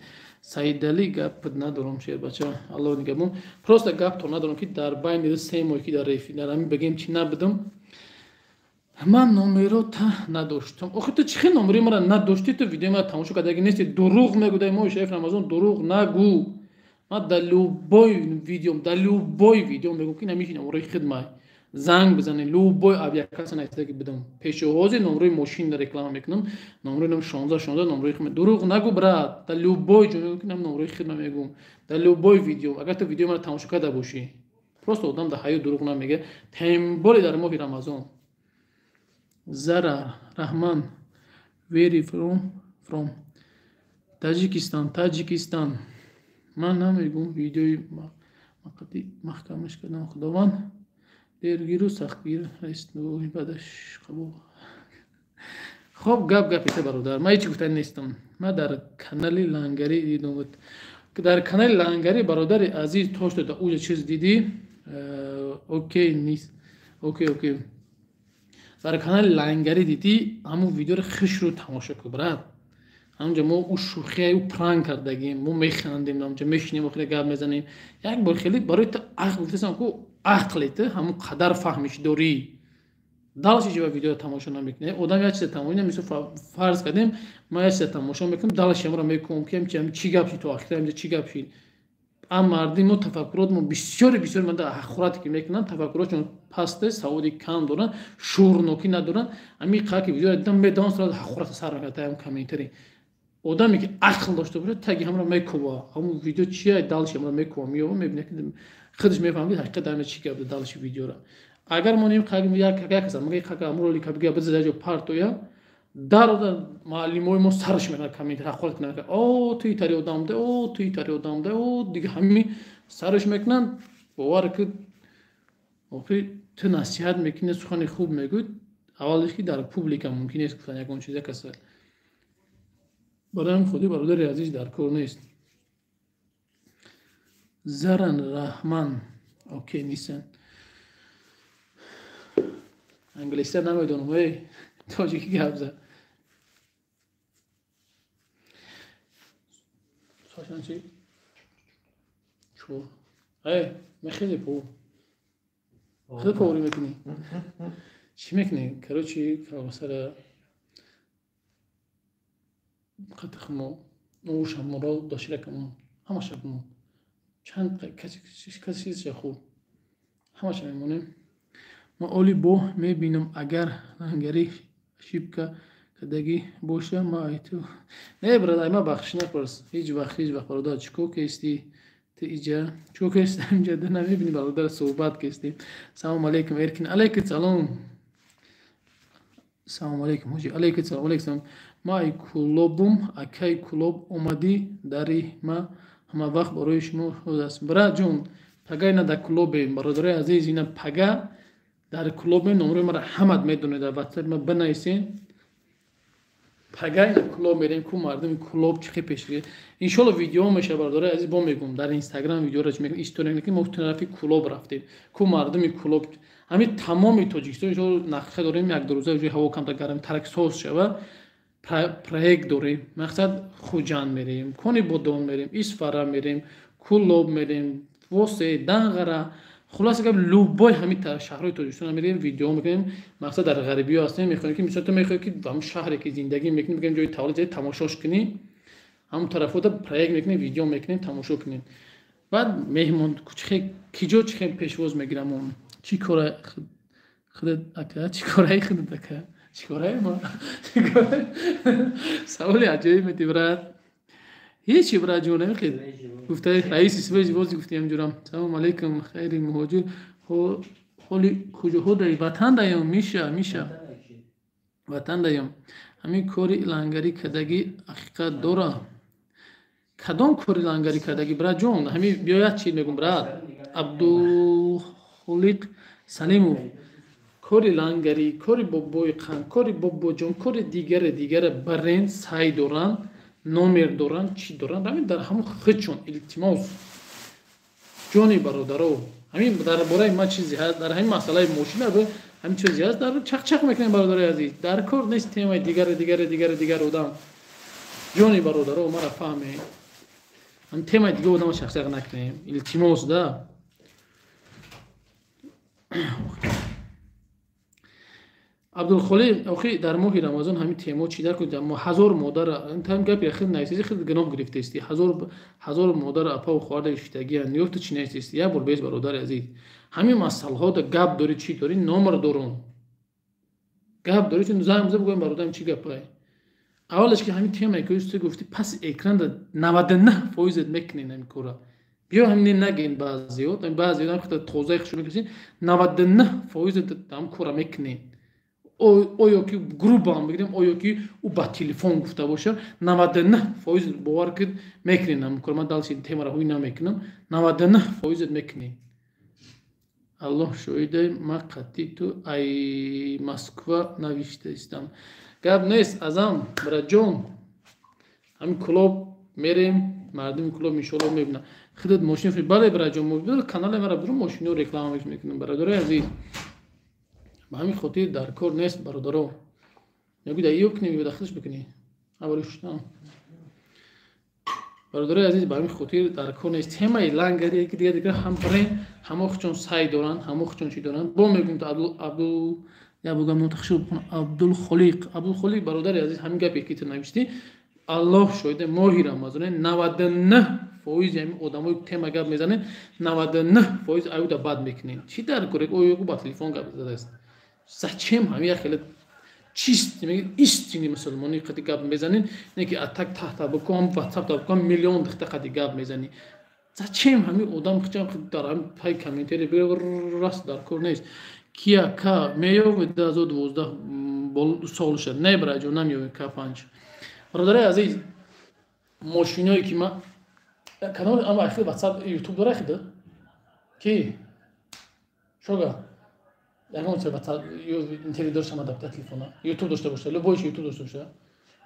Саидалӣ гап надорам шербача, Аллоҳ нигаҳбон. Просто гап то надорам ки дар байни 3 моҳ ки дар реф дар ҳамин бигем чӣ набудам. Ман номеро та надоштам. Охи ту чӣ хел номери мара надоштӣ? Ту видеои мара тамошо кардаги нести. Дурӯғ мегӯ дар моҳи шариф Рамазон дурӯғ нагӯ. Ман дар любой видеом, дар любой видео мегӯм ки намиши номерои хидмай. Занг бизанед, любой авиакасса наистаги бидам. Пешоҳози номерои мошин реклама мекунам. Номерои ном 16 16 номерои хидмат. Дурӯғ нагӯ брат. Дар любой ҷо мегӯм ки нам номерои хидма мегӯм. Дар любой видео. Агар ту видеои мара тамошо карда бошӣ, просто одам дар ҳаёт дурӯғ намегӯяд. Тем более дар моҳи Рамазон. Зара Раҳман, where from? Таҷикистон, Таҷикистон. Ман намегӯм видеои мақати маҳкамаш кардам. Худованд дергиру сахтгир аст, бадаш қабул. Хоб, гап гапита, бародар. Ман ҳеҷ гуфтани нестам. Ман дар канали Лангарӣ дидам. Дар канали Лангарӣ, бародари азиз, то что да уҷа чиз дидӣ, окей нест. Окей, окей. Дар канали Лангарӣ дидӣ, ҳамун видеоро хишру тамошо кун, брат. Ҳамунҷа мо ӯ шӯхия, ӯ пранк кардагим, мо механдем, ҳамунҷа мешинем, охира гап мезанем. Як бор хеле барои ту ақл гуфтасам ку, ақле ту ҳамун қадар фаҳмиш дорӣ. Дальше чӣ ба видео тамошо намекунӣ? Одам як чиза тамошо, мисол, фарз кардем, ман як чиза тамошо мекунам, дальше амро мекунам, ки чӣ гап шид, то охира инҷа чӣ гап шид. Ам мардуми мо тафаккурот мо бисёре бисёр манда ҳақорате ки мекунанд, тафаккуротшон пасте, саводи кам доранд, шуурнокӣ надоранд. Ҳамин қадр ки видео дидам, медавам, сразу ҳақората сар мекунад таям комментарий. Одаме ки ақл дошта бошад, таги ҳамро мекува. Ҳамун видео чия, дальше ҳамро мекува, меёва, мебинад, ки худаш мефаҳмад, ки ҳақиқат дар чӣ гап дальше видеора. Агар мо ним як як каса мага қага амро ролика бига биза ҷо партоя, дар муаллимои мо сараш мекунад, комментарий ҳақорат кунанд, о ту итари одам да, о ту итари одам да, о дига ҳами сараш мекунанд. Бовар ки охи ту насиҳат мекунӣ, сухани хуб мегӯй, аввалиш ки дар публика мумкин нест гуфтан ягон чиз як каса. Барои ҳамин худи, бародари азиз, дар кор нест. Заран Раҳман, окей нестан. Англисия намедонам, эй, тоҷикӣ гап зад. Сошан чи? Чо? Эй, мехези пу. Хеле поварӣ мекунӣ? Чӣ мекунӣ? Короче, колбасара қатихмо, ушаморо доширакамо, ҳамаша мо. Чанд каси чизша хӯрд. Ҳамаша мемонем. Ман оли бо мебинам, агар лангари ошибка кардагӣ боша, ма айту. Не, брат, ма бахшиш напурс. Ҳеҷ вақт, ҳеҷ вақт, бародар, чӣ кор кестӣ? Ту иҷа чӣ кор кестӣ? Инҷа ду намебинӣ, бародар, суҳбат кестӣ. Салому алейкум, Эркин. Алейкум салом. Салому алейкум, ҳоҷи. Алейкум салом, алейкум салом. Ма ай Кулобум, акай Кулоб омадӣ, дари ма ҳама вақт барои шумо ҳоз аст. Брат ҷон, пага ина дар Кулобем, бародарои азиз, ина пага дар Кулобем, номрои маро ҳамат медонед, дар WhatsApp ма бинависед. Пага ина Кулоб мерем, ку мардуми Кулоб чӣ хел пешгирӣ. Иншолло видео мешавад, бародарои азиз, бо мегӯм, дар Инстаграм видеоро чӣ мекунем, история мекунем, мо тарафи Кулоб рафтем. Ку мардуми Кулоб, ҳамин тамоми Тоҷикистон иншолло нақша дорем, як ду рӯза ҷои ҳаво камтар гарм тарак соз шавад, проект дорем. Мақсад Хуҷанд мерем, Конибодом мерем, Исфара мерем, Кулоб мерем, Восе, Данғара, хулоса гап, любой ҳамин шаҳрҳои Тоҷикистон мерем, видео мекунем. Мақсад дар ғарибиё ҳастем, мехоҳем ки мисол ту мехоҳӣ ки ҳамун шаҳре ки зиндагӣ мекунӣ, бигӯем ҷои таваллуд, ҷои тамошош кунӣ, ҳамун тарафода проект мекунем, видео мекунем, тамошо кунем. Баъд меҳмон киҷо чӣ хел пешвоз мегирам, он чӣ кора худат ака, чӣ кораи худат ака, чӣ кораи ма? Саволи аҷоиб медӣ, брат. Ҳечи, брат ҷон, намехед. Гуфта раиси свежий воздух гуфтем ҷурам. Салому алейкум, хайри муҳоҷир. Ҳоли куҷоҳо даи? Ватан даём, Миша, Миша. Ватан даём. Ҳамин кори лангарӣ кардагӣ ҳақиқат дора? Кадом кори лангарӣ кардагӣ, брат ҷон? Ҳамин биё як чиз мегӯм, брат. Абдулхолиқ Салимов. Кори лангарӣ, кори бобои қанд, кори бобоҷон, кори дигаре дигаре барен сай доранд, номер доранд, чӣ доранд, ҳамин дар ҳамун худшон илтимос. Ҷони бародаро, ҳамин дар бораи ма чизе ҳаст, дар ҳамин масъалаи мошина ҳамин чизе ҳаст, дар чақчақ мекунем, бародарои азиз. Дар кор нест темаи дигаре дигаре дигаре дигар одам. Ҷони бародаро, мара фаҳме. Ҳамин темаи дига одама чақчақ накунем. Илтимос да. Абдулхолиқ, охи дар моҳи Рамазон ҳамин темо чӣ дар кунед? Мо ҳазор модар, там гапи хел нависези, хел гуноҳ гирифтаисти. Ҳазор модар, апаву хоҳар гирифтагиянд. Ё ту чӣ нависести? Як бор бес, бародари азиз. Ҳамин масъалаҳо да гап дорӣ, чӣ дорӣ, номер дорум. Гап дорӣ, чун занг бизан, бигӯем, бародарам, чӣ гапае? Аввалаш ки ҳамин темае ки ту гуфтӣ, паси экран да 99%-ат мекунед ҳамин кора. Биё ҳамин нагӯем баъзеҳо, баъзеҳо хеле тозаи хушро мекашед, 99%-ат ҳамин кора мекунед. Оё ки грубо бигирем, оё ки ӯ ба телефон гуфта боша, 99% бовар кид, мекунем намкор. Ман дальше темаро ҳуй намекунам, 99%-ат мекунем. Аллоҳ шоҳиде, ма қатъи ту ай Москва навиштаистам. Гап нест, азам бираҷон, ҳамин Кӯлоб мерем, мардуми Кӯлоб иншоалло мебинад. Худат мошин, бале, бираҷон, канале мара буру, мошино реклама мекунам, бародарои азиз. Ба ҳамин хотир дар кор нест, бародаро. Мегӯ да ё кунем, ё да худаш бикунӣ. Аввали шуштам. Бародарои азиз, ба ҳамин хотир дар кор нест. Темаи лангари ки дигар ҳам бренд, ҳамо хучон сай доранд, ҳамо хучон чӣ доранд. Бо мегӯм, Абдул, я бугам нотахшир, Абдулхолиқ, Абдулхолиқ, бародари азиз, ҳамин гапе ки ту навиштӣ, Аллоҳ шоҳиде, моҳи Рамазоне 99%-и ҳамин одамои тема гап мезанед, 99% аюда бад мекунед. Чӣ дар кор? Оё ба телефон гап задааст? Зачем ҳамин як хеле чист истини мусулмонӣ қади гап мезанед, не ки атак таҳта бикун, ватсап та бикун, миллион дихта қади гап мезанӣ. Зачем ҳамин одам хичам дар ҳамин пай комментари раст дар кор нест. Кия К меёвед 2012 сол шуд. Не, бираҷон, намеёвед К 5. Бародари азиз, мошиное ки ма канал ама ахир ватсап, ютуб дора хида ки шога ягон чиз ватсап интернет дошта, ма дар телефона ютуб дошта боша, любой чи ютуб дошта боша,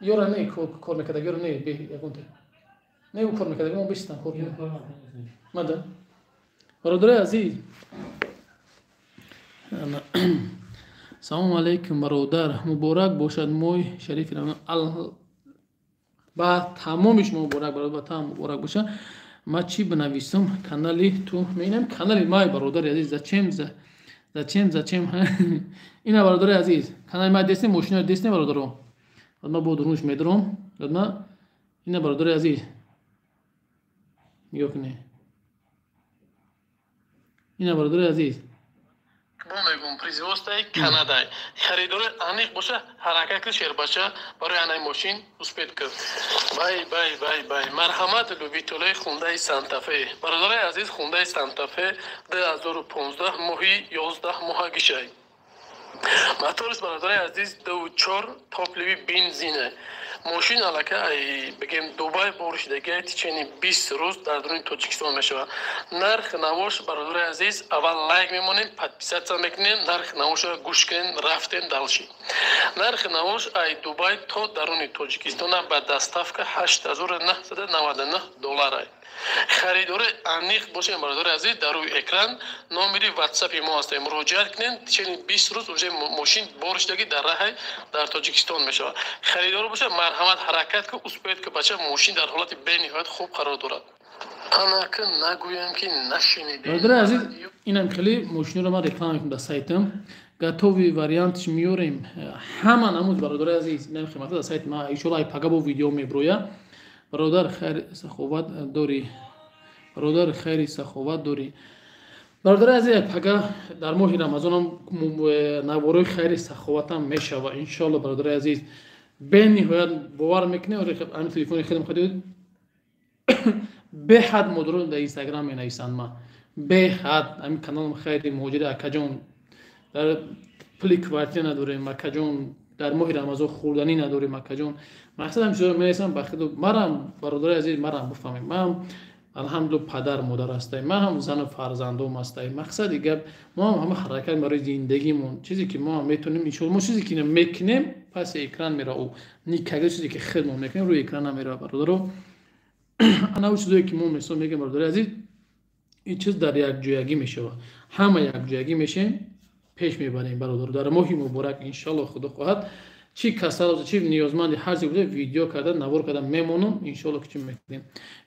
ёра не кор мекарда, ёра не бе ягон те не кор мекарда, мо бистан кор мада. Бародари азиз, салому алайкум, бародар, муборак бошад моҳи шарифи Рамазон. Ба тамоми шумо муборак, бародар, ба тамом муборак бошад. Ма чӣ бинависам? Канали ту мебинам, канали май, бародари азиз, зачем, зачем, зачем ина, бародари азиз, канали май дестем, мошинаро дестем, бародаро. Ма бо дурунш медорам. Ма ина, бародари азиз, нигоҳ кунед, ина, бародари азиз. Бо мегӯм, производствои Канадай. Харидори аниқ боша, ҳаракат кун, шербача, барои анаи мошин успеть кун. Бай, бай, бай, бай, марҳамат, любителои Хундаи Сантафе. Бародарои азиз, Хундаи Сантафе 2015, моҳи 11 моҳа гишай. Моториш, бародарои азиз, 2,4, топливи бензине. Мошин аллакай, бигем, Дубай бор шидагиай, течение 20 рӯз дар дуруни Тоҷикистон мешавад. Нарх навош, бародарои азиз, аввал лайк мемонем, подписаться мекунем, нархи навошро гӯш кунем, рафтем дальше. Нархи навош ай Дубай то даруни Тоҷикистона ба доставка 8999 доллар. Харидори аниқ бошем, бародари азиз, дар рӯи экран номери ватсапи мо ҳастем, муроҷиат кунем. Течение 20 рӯз уже мошин бор шудагӣ, дар раҳай дар Тоҷикистон мешавад. Харидор бошад, марҳамат, ҳаракат ку, успеть ку, бача. Мошин дар ҳолати бениҳоят хуб қарор дорад. Анака нагӯям, ки нашунидем. Бародари азиз, инам хеле мошинро ман реклама мекунам дар сайтам, готовый вариантш меёрем, ҳама намуд, бародари азиз. Инам хидмата дар сайти ма, иншоалло, ай пага бо видео меброя. Бародар, хайр саховат дорӣ, бародар, хайри саховат дорӣ. Бародари азиз, пага дар моҳи Рамазонам наворои хайри саховатам мешава, иншоалло. Бародари азиз, бениҳоят бовар мекунем, ҳамин телефони хеле хадид, беҳад модарон дар Инстаграм менависанд, ма беҳад ҳамин каналам хайри муҳоҷири, акаҷон, дар пули квартира надорем, акаҷон, дар моҳи Рамазон хӯрданӣ надорем, акаҷон. Мақсад ҳам чизоро менависам ба хиду марам. Бародари азиз, марам бифаҳмем, ман алҳамдулилла падар модар ҳастаем, ман ҳам зану фарзандом ҳастаем. Мақсади гап, мо ҳам ҳама ҳаракат барои зиндагимон, чизе ки мо ҳам метавонем, иншоалло. Мо чизе ки мекунем, паси экран мера, ӯ никогда чизе ки худмон мекунем, рӯи экран намерава, бародаро. Ана чизое ки мо мисол мегӯем, бародари азиз, ин чиз дар якҷоягӣ мешавад, ҳама якҷоягӣ мешавем, пеш мебарем, бародаро. Дар моҳи муборак, иншоалло, худо хоҳад, чӣ касал, чӣ ниёзманди, ҳар чизе буда, видео карда, навор карда мемонам, иншоалло, ки чӣ мекунем.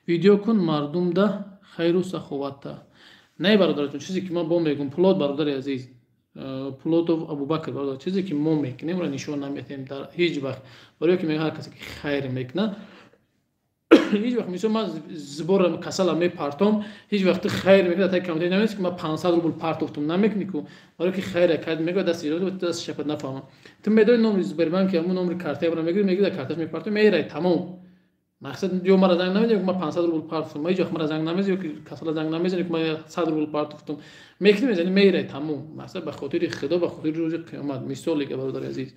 Видео кун мардумда хайру саховатта. Не, бародарҷон, чизе ки ман бо мегӯм, Пулот, бародари азиз, Пулотов Абубакр, бародар, чизе ки мо мекунем, ро нишон наметиҳем дар ҳеҷ вақт, барое ки мегӯям, ҳар касе ки хайр мекунад, ҳеҷ вақт, мисол, ман зибора касала мепартом, ҳеҷ вақт хайр мекунад, тай комментари намест, ки ман 500 рубл партофтум, намекунӣ ку, барое ки хайра кард, мегӯяд, дасти даст шапад, нафаҳмам. Ту медони номери Сбербанки, ҳамун номери картаи бара мегири, мегири, дар карташ мепартом, мерай, тамом. Мақсад ё мара занг намезанӣ, ки ман 500 рубл партофтам, ма ҳеҷ вақт мара занг намезанӣ, ё ки касала занг намезанӣ, ки ман 100 рубл партофтам. Мекунӣ, мезанӣ, мерай, тамом. Мақсад ба хотири Худо, ба хотири рӯзи қиёмат. Мисоле ки, бародари азиз,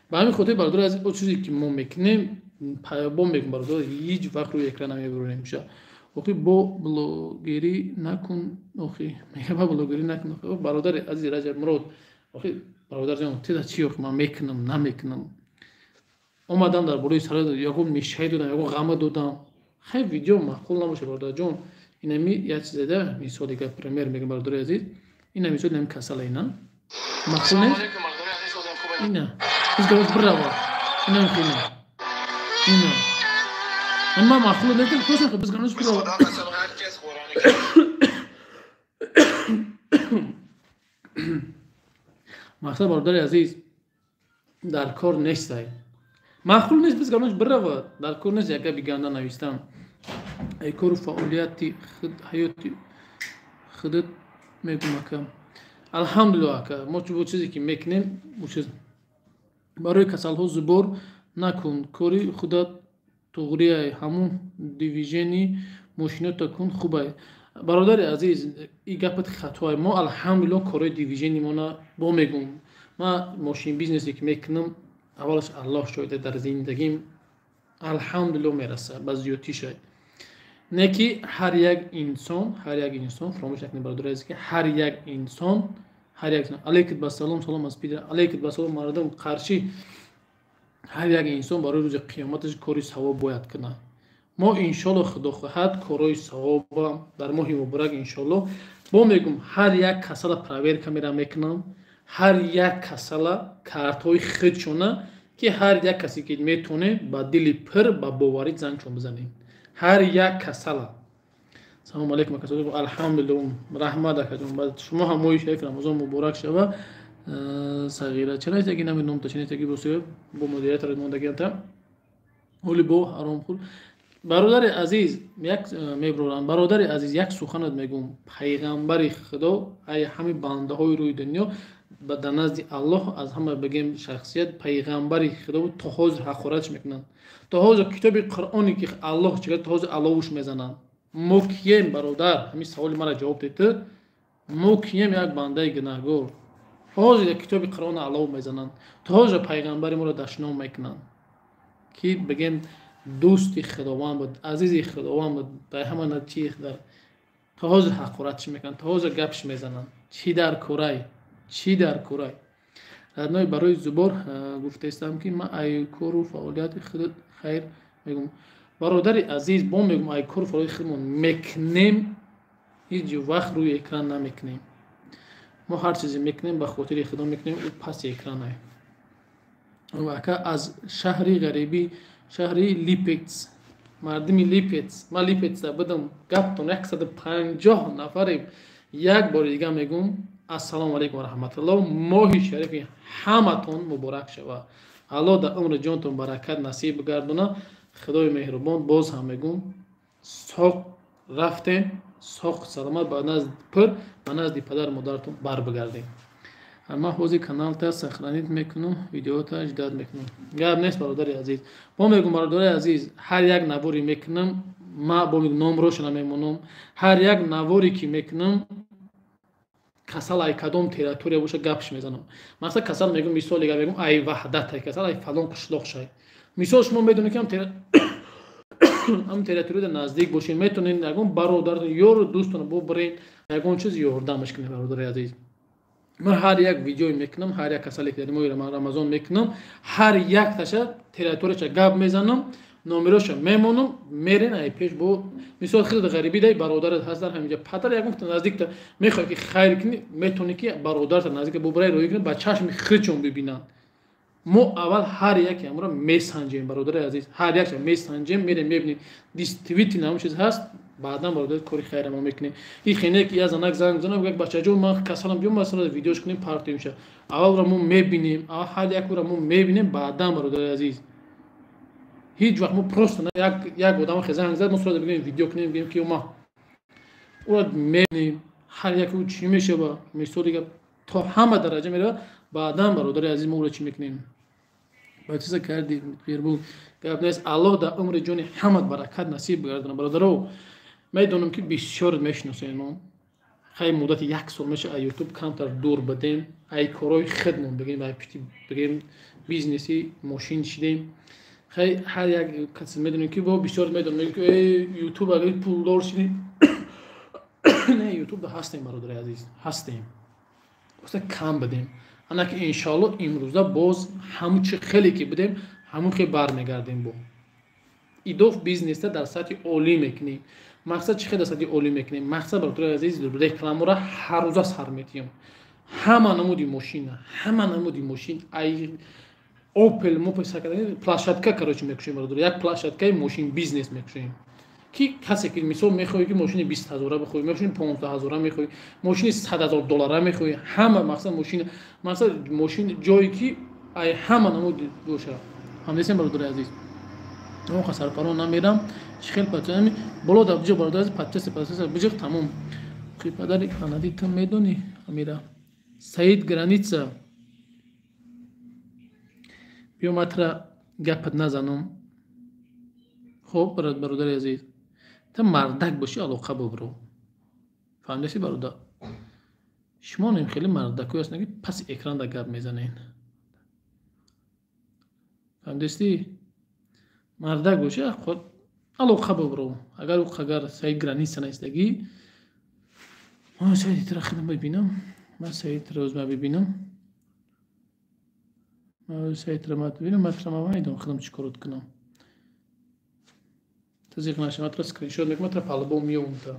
ба ҳамин хотир, бародари азиз, о чизе ки мо мекунем, бо мегӯм, бародар, ҳеҷ вақт рӯи экран намебурем. Охи, бо блогерӣ накун, охи, мега, ба блогерӣ накун, охи. Бародари азиз Раҷаб Мурод, охи, бародарҷон, тида чӣ, охи, ман мекунам, намекунам, омадам дар болои сара ягон мешай додам, ягон ғама додам. Хай, видео маъқул набоша, бародарҷон, инами як чизеда, мисоли гап, пример мегӯм, бародари азиз, ина мисол, инами касала, ина маъқул нест, ина бирава, ина ина ина ман маъқул нест, просто бизганаш бирава. Мақсад, бародари азиз, дар кор нестай, маъқул нест, бизганаш биравад, дар кор нест як габи ганда навистан. Ай кору фаъолияти ҳаёти худат мегӯм, ака. Алҳамдулилло, ака, мо бо чизе ки мекунем, чиз барои касалҳо зубор накун, кори худат туғрияй, ҳамун движени мошинота кун, хубай. Бародари азиз, и гапат хатоай. Мо, алҳамдулилло, корои движени мона бо мегӯм. Ма мошин бизнесе ки мекунам, аввалаш Аллоҳ шоҳида, дар зиндагим, алҳамдулилло, мераса ба зиёдтишай. Не ки ҳар як инсон, ҳар як инсон, фаромӯш накунед, бародари азиз, ки ҳар як инсон, ҳар як, алейкум басалом, салом аз Питер, алейкум басалом, мардум қарши, ҳар як инсон барои рӯзи қиёматаш кори савоб бояд кунад. Мо, иншолло, Худо хоҳад, корҳои савоба дар моҳи муборак, иншолло, бо мегӯм, ҳар як касала проверка мера мекунам, ҳар як касала картҳои худшона, ки ҳар як касе ки метавоне, ба дили пир, ба боварӣ зангшон бизанем, ҳар як касала. Салому алейкум, ака. Алҳамдулилло, раҳмат, акаҷон, шумо ҳам моҳи шарифи Рамазон муборак шава. Сағира ча нестаги, намедонам, та ча нестаги, бо бо модератор мондагианта ҳоли бо ҳаромхӯр. Бародари азиз, як меброрам, бародари азиз, як суханат мегӯм: пайғамбари Худо ай ҳами бандаҳои рӯи дунё, дар назди Аллоҳ аз ҳама, бигем, шахсият пайғамбари Худо буд, то ҳозир ҳақоратш мекунанд, то ҳозир китоби Қуръоне ки Аллоҳ чига, то ҳозир аловуш мезананд. Мо кием, бародар? Ҳамин саволи мара ҷавоб деҳ: мо кием? Як бандаи гунаҳгор. Ҳозир китоби Қуръон алов мезананд, то ҳозир пайғамбари моро дашном мекунанд, ки, бигем, дӯсти Худованд буд, азизи Худованд буд, дар ҳама чи дар то ҳозир ҳақоратш мекунанд, то ҳозир гапш мезананд. Чӣ дар курай, чӣ дар курай? Родной, барои зубор гуфтаистам, ки ман ай кору фаъолияти худ хайр мегӯм. Бародари азиз, бо мегӯм, ай кору фаъолияти худмон мекунем, ҳеҷ вақт рӯи экран намекунем. Мо ҳар чизе мекунем, ба хотири Худо мекунем, ӯ паси экранай. Ака, аз шаҳри ғарибӣ, шаҳри Липец, мардуми Липец, ман Липецда будам, гаптон 150 нафарем. Як бори дига мегӯм: ассалому алайкум ва раҳматуллоҳ, моҳи шарифи ҳаматон муборак шава, Аллоҳ дар умри ҷонтон баракат насиб бигардона. Худои меҳрубон, боз ҳам мегӯм, соқ рафтем, соқ саломат ба назди пир, ба назди падару модаратон барбигардем. Ман ҳозир каналта сохранить мекунам, видеота ждать мекунам. Гап нест, бародари азиз. Бо мегӯм, бародари азиз, ҳар як наворе мекунам, ма бо номрошо намемонам, ҳар як наворе ки мекунам, касал ай кадом территория боша, гапш мезанам. Масалан, касал мегӯм, мисол дига мегӯм, ай Ваҳдат, ай касал ай фалон қишлоқ шай. Мисол, шумо медонед, ки ҳам территорияда наздик бошед, метавонед ягон бародар, ёру дӯстона бубаред, ягон чиз ёрдамаш кунед. Бародари азиз, ман ҳар як видеое мекунам, ҳар як касале ки дар моҳи Рамазон мекунам, ҳар якташа территорияша гап мезанам, номероша мемонам, мерен ай пеш. Бо мисол, хеле ғарибӣ дай бародарат ҳаст дар ҳаминҷа, падар, ягон наздикта мехоҳӣ ки хайр кунӣ, метавонӣ ки бародарта наздика бубарай, роҳӣ кунӣ, ба чашми худшон бибинанд. Мо аввал ҳар яке амро месанҷем, бародари азиз, ҳар якша месанҷем, мерем, мебинем, действительно ҳамон чиз ҳаст, баъдан, бародар, кори хайра мо мекунем. И хене ки я занак занг занам, як бачаҷон, ман касалам, биём, масалан, видеош кунем, партоимша. Аввалро мо мебинем, аввал ҳар якро мо мебинем, баъдан, бародари азиз, ҳеҷ вақт мо просто як одам хе занг зад, мо сразу бигӯем, видео кунем, бигӯем ки ма ура мебинем, ҳар як ӯ чӣ мешава, мисоли гап, то ҳама дараҷа мерава, баъдан, бародари азиз, мо ура чӣ мекунем. Бачиса карди Петербург. Гап нест, Аллоҳ дар умри ҷони ҳамат баракат насиб бигардонад. Бародаро, медонам ки бисёр мешиносем мо. Хай муддати як сол меша аз ютуб камтар дур бидем, ай корҳои худмон бигем, ай пишти бигем бизнеси мошин шидем. Хай ҳар як касе медонем ки бо бисёр медонем ки ютуб агар пулдор шидем. Не, ютуб да ҳастем, бародари азиз, ҳастем. Оста кам бидем. Ана ки иншоалло имрӯза боз ҳамун чи хеле ки будем, ҳамун хел бармегардем бо. Идоф бизнеса дар сатҳи олӣ мекунем. Мақсад чӣ хел дар сатҳи олӣ мекунем? Мақсад, бародари азиз, рекламаро ҳаррӯза сар метиҳем. Ҳама намуди мошина, ҳама намуди мошин, ай Opel, Mopel сар карда, площадка, короче, мекушем, бародар. Як площадкаи мошин бизнес мекушем. Ки касе ки мисол мехоҳӣ ки мошини 20 ҳазора бихоҳӣ, мошини 15 ҳазора мехоҳӣ, мошини 100 ҳазор доллара мехоҳӣ, ҳама мақсад мошин, мақсад мошин ҷое ки ай ҳама намуд боша. Фаҳмидесем, бародари азиз? Он сарпаро намерам, чӣ хел патами боло дар биҷиқ, бародари азиз, подписка, подписка биҷиқ, тамом. Хи падари анади ту медонӣ, Амира. Саид Граница. Биё матра гапат назанам. Хоб, бародари азиз. Ту мардак бошӣ, алоқа бубро. Фаҳмидаси, бародар? Шумо нем хеле мардакҳое ҳастед ки паси экран да гап мезанед. Фаҳмидасти? Мардак бошӣ, худ алоқа бубро. Агар ӯ агар Саид Граница наистагӣ, ман Саид тра худам бибинам. Ман Саид тра ӯзма бибинам. Ман Саид тра ман бибинам, ман тра ман медонам худам чӣ корот кунам. Ту зиқ наша, ман тра скриншот мекунам, тра палубо меёвам та.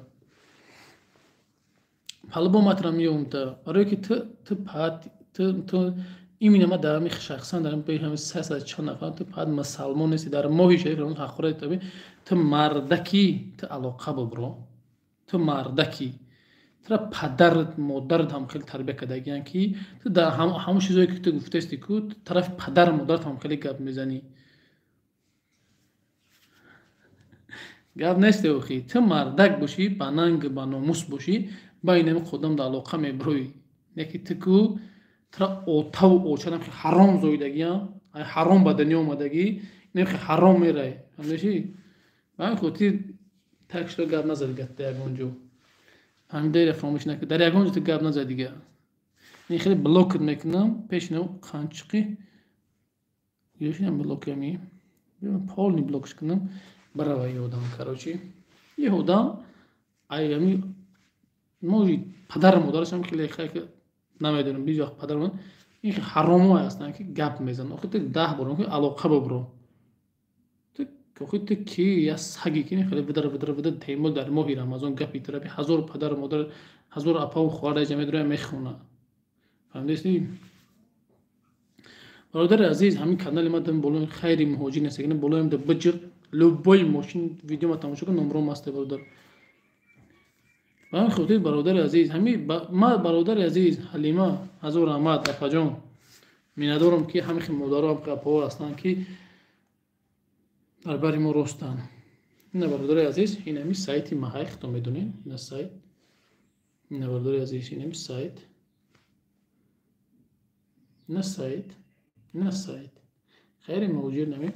Палубо ман тра меёвам та. Барое ки ту пат, ту именно ман дар ҳамин шахсан дар ҳамин ҳамин 300 чанд нафар, ту пат мусалмон нести, дар моҳи шариф Рамазон ҳақорат таби, ту мардакӣ, ту алоқа бубро. Ту мардакӣ. Тура падарат, модарат ҳам хеле тарбия кардагиянд ки ту дар ҳамон чизое ки ту гуфтаисти ку, тарафи падару модарат ҳам хеле гап мезанӣ. Гап несте охи. Ту мардак бошӣ, ба нанг, ба номус бошӣ, байни ҳамин қодам дар алоқа меброӣ. Не ки ту ку тура отаву очанам ки ҳаром зоидагиям, ай ҳаром ба дунё омадагӣ, инам ки ҳаром мерай. Фаҳмидашӣ? Ба ҳамин хотир так шуд гап назад дар ягон ҷо. Фаҳмидаира фаромӯш накард. Дар ягон ҷо ту гап назад дига. Ин хеле блокат мекунам, пеш нав қанчиқи. Ёшинам блоками. Полный блокш кунам. Барава ёдам, короче. Е одам ай ами может падару модараш ҳам хеле хай ки намедонам, бис вақт падару модар ин хеле ҳаромое ҳастанд ки гап мезананд. Охи ту 10 бор ки алоқа бубро. Ту охи ту ки я саги ки хеле видар видар видар темол дар моҳи Рамазон гапи тарафи ҳазор падару модар, ҳазор апаву хоҳар ҷамъ медорад мехонад. Фаҳмидасти? Бародари азиз, ҳамин канали ма дам болои хайри муҳоҷир нест, ягона болоям да биҷиқ, любой мошин видео ма тамошо кун, номром ҳаст, бародар. Ба ҳамин хотир, бародари азиз, ҳамин ма бародари азиз Ҳалима, ҳазор раҳмат, апаҷон. Миннатдорам ки ҳамин хел модаро ҳам апаҳо ҳастанд ки дар бари мо ростанд. Ина бародари азиз, ин ҳамин сайти маҳай, худтон медонед, ина сайт. Ина бародари азиз, ин ҳамин сайт. Ина сайт. Ина сайт. Хайри муҳоҷир нами.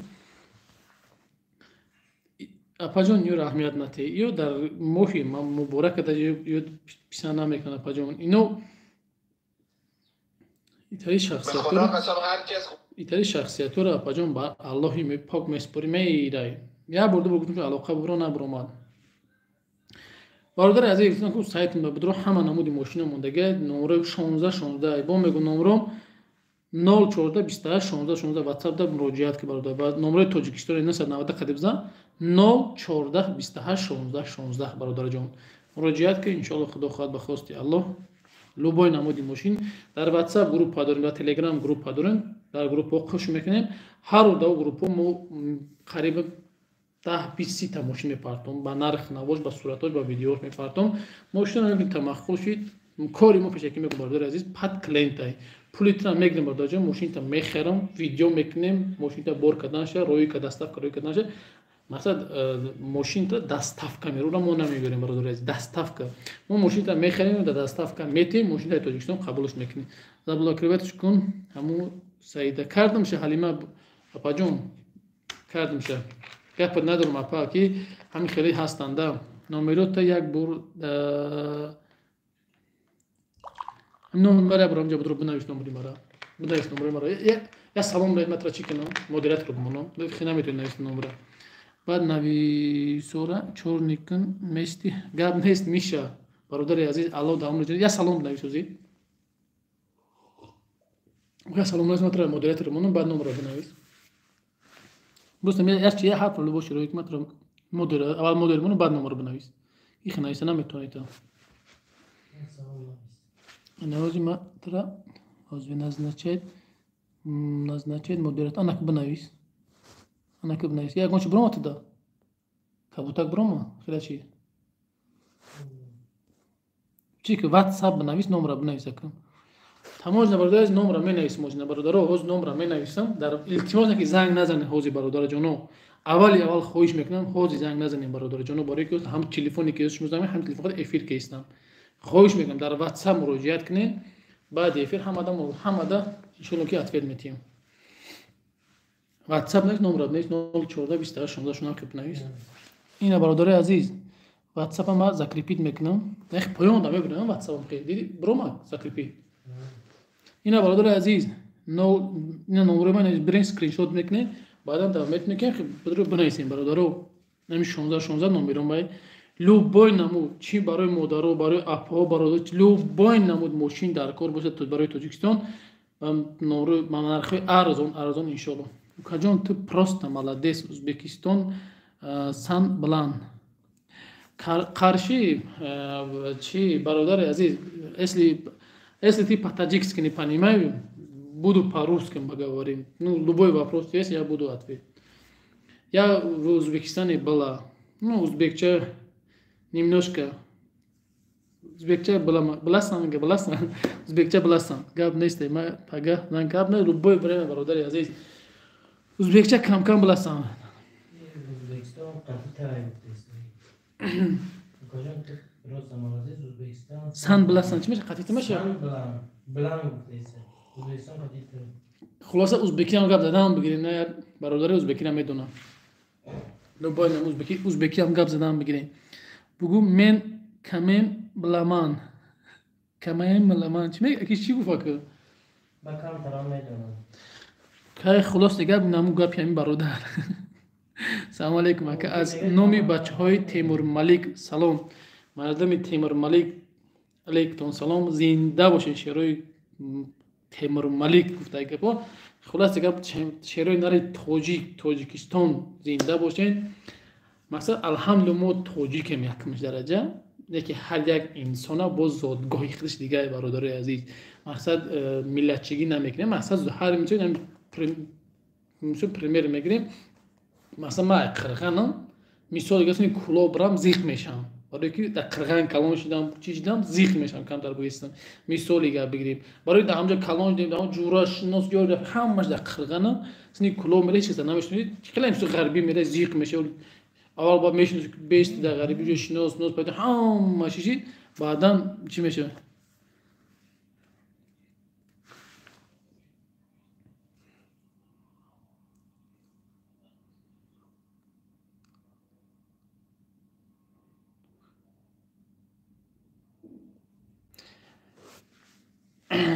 Апаҷон, ё раҳмият натӣ, ё дар моҳи муборак ё писанд намекунад апаҷон. Ино итари шахсиятҳоро апаҷон ба Аллоҳи пок месупорӣ, мерай. Як бор ду бор гуфтам ки алоқа бубро, набуромад. Бародари азиз, гуфтам ки сайтам ба будро ҳама намуди мошина мондага, номро 16 16, бо мегӯ номром 0 14 28 16 16 WhatsApp да муроҷиат ки бародар. Ба номрои Тоҷикистони 990 қадим зан 0 14 28 16 16 бародарҷон. Муроҷиат ки иншоалло Худо хоҳад ба хости Аллоҳ любой намуди мошин дар WhatsApp группа дорем, дар Telegram группа дорем, дар группаҳо хуш мекунем. Ҳар рӯз дар группаҳо мо қариб 10-20 та мошин мепартом, ба нарх навош, ба суратҳош, ба видеош мепартом. Мошина мебинем тамаххул шид. Кори мо пешакӣ мекунем, бародари азиз, пад клиентай. Пули тра мегирем, бародарҷон, мошинта мехарам, видео мекунем, мошинта бор карданша, рои ка доставка, рои карданша. Мақсад мошинта доставка мерӯра мо намебарем, бародари азиз, доставка. Мо мошинта мехарем ва доставка метем, мошинта Тоҷикистон қабулш мекунем. Заблокировать кун, ҳамун Саида кардам ша Ҳалима Апаҷон кардимша. Гапа надорам апа ки ҳамин хеле ҳастанда. Номерота як бор номи мара як бор ҳамҷа будро бинавис номери мара. Бинавис номери мара. Я салом даед матра чӣ кунам? Модератор бимонам. Хе наметавонӣ навис номера. Баъд нависора чор никун мести. Гап нест миша. Бародари азиз Аллоҳ дар умри ҷон. Я салом бинавис ӯзи. Я салом навис матра модератор бимонам, баъд номера бинавис. Просто я чи я ҳарф любой широик матра модер аввал модер бимонам, баъд номера бинавис. Их нависа наметавонед. Навози матра ҳозир назначает модератор. Анак бинавис. Анак бинавис. Ягон чи бирома туда? Кабутак бирома? Хела чи? Чи ки WhatsApp бинавис, номера бинавис акам. Тамоҷ бародари номера менависам, ҳозир бародаро, ҳозир номера менависам. Дар илтимос ки занг назанед ҳозир бародарҷоно. Аввали аввал хоҳиш мекунам ҳозир занг назанед бародарҷоно, барои ки ҳам телефоне ки шумо занг ҳам телефон эфир ки истам. Хоҳиш мекунам дар WhatsApp муроҷиат кунед. Баъди эфир ҳамада иншоалло ки ответ метиҳем. WhatsApp навис, номера навис 04 28 16 16 ки бинавис. Ина бародари азиз, WhatsApp ма закрепит мекунам. Нах поён да мебинам WhatsApp ки диди брома закрепит. Ина бародари азиз, ина номери ман бирин скриншот мекунед, баъдан да метунед ки бинависем бародаро. Нами 16 16 номерам бай. Любой намуд, чи барои модаро, барои апҳо, барои любой намуд мошин дар кор бошад барои Тоҷикистон, ба нархҳои арзон, арзон иншоалло. Укаҷон, ту просто молодец, Узбекистон сан блан. Қарши чи бародари азиз, если ты по-таджикски не понимаю, буду по-русски поговорим. Ну, любой вопрос есть, я буду ответить. Я в Узбекистане была. Ну, узбекча немножко. Узбекча биласан, биласан. Узбекча биласан. Гап нест, ма пага, зан гап не, любое время бародари азиз. Узбекча кам-кам биласан. Узбекистон қати тай. Сан биласан чи меша? Қати меша? Сан билан. Билан гуфтаиса. Узбекистон қати тай. Хулоса узбекиам гап задан бигирем, на бародари узбекиро медонам. Любой нам узбеки, узбекиам гап задан бигирем. Бугу мен камем биламан. Камем биламан. Чи мега? Ки чи гуфт ака? Ба кам тарам медонам. Кай хулоса гап наму гап ҳамин бародар. Салом алейкум ака. Аз номи бачаҳои Темурмалик салом. Мардами Темурмалик алейкум салом. Зинда бошед шерои Темурмалик гуфта гапо. Хулоса гап шерои нари тоҷик, Тоҷикистон зинда бошед. Мақсад алҳамдулиллоҳ мо тоҷикем якумш дараҷа, лекин ҳар як инсона бо зодгоҳи худаш дигар бародарои азиз. Мақсад миллатчигӣ намекунем. Мақсад ҳар мисол пример мегирем. Масалан ман қирғанам, мисол дигар кулоб рам зиқ мешавам. Барои ки дар қирған калон шудам, чӣ шудам, зиқ мешавам камтар боистам. Мисол дигар бигирем. Барои дар ҳамҷо калон шудем, дар ҳам ҷура шинос ёр ҳамаш дар қирғанам, сини кулоб мере чиза намешунид. Хеле мисол ғарбӣ мере зиқ мешавад. Аввал ба мешунид бест дар ғарбӣ ҷо шинос, нос пайдо ҳама чизи, баъдан чӣ мешавад?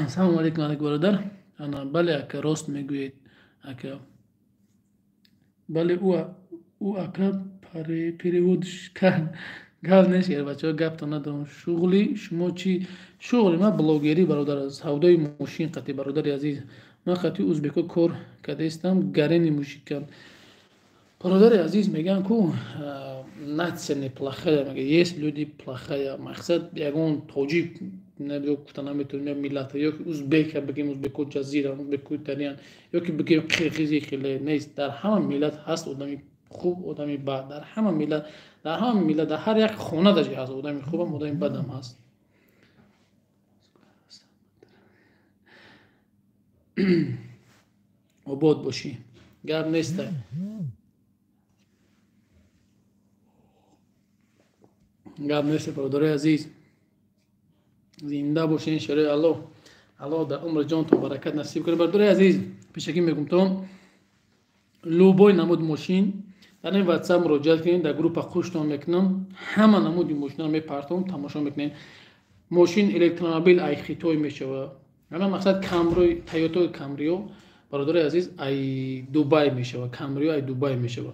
Салом алейкум алейк бародар. Ана бале ака рост мегӯед ака. Бале ӯ ака переводш кард. Гап нест яр бачаҳо, гапто надорам. Шуғли шумо чӣ? Шуғли ман блогерӣ бародар, савдои мошин қати бародари азиз. Ман қати узбеко кор кардаистам, гарени мушикан. Бародари азиз мегӯянд ку нация неплохая, мегӯяд есть люди плохая. Мақсад ягон тоҷик гуфта наметавонем, ё миллата, ё ки узбека бигем, узбеко ҷазира, узбеко италиян, ё ки бигем қирғизи хеле нест. Дар ҳама миллат ҳаст одами хуб, одами бад. Дар ҳама миллат, дар ҳама миллат, дар ҳар як хона даже ҳаст одами хубам, одами бадам ҳаст. Обод бошӣ. Гап нест. Гап нест бародарои азиз. Зинда бошед шарои Аллоҳ. Аллоҳ дар умри ҷонтон баракат насиб кунад. Бародарои азиз, пешакӣ мегӯм то Любой намуд мошин дар ин WhatsApp муроҷиат кунед, дар группа хуштон мекунам, ҳама намуди мошинро мепартом, тамошо мекунед. Мошин электромобил ай Хитой мешава. Ана мақсад Камри, Тойота Камрио, бародари азиз, ай Дубай мешава, Камрио ай Дубай мешава.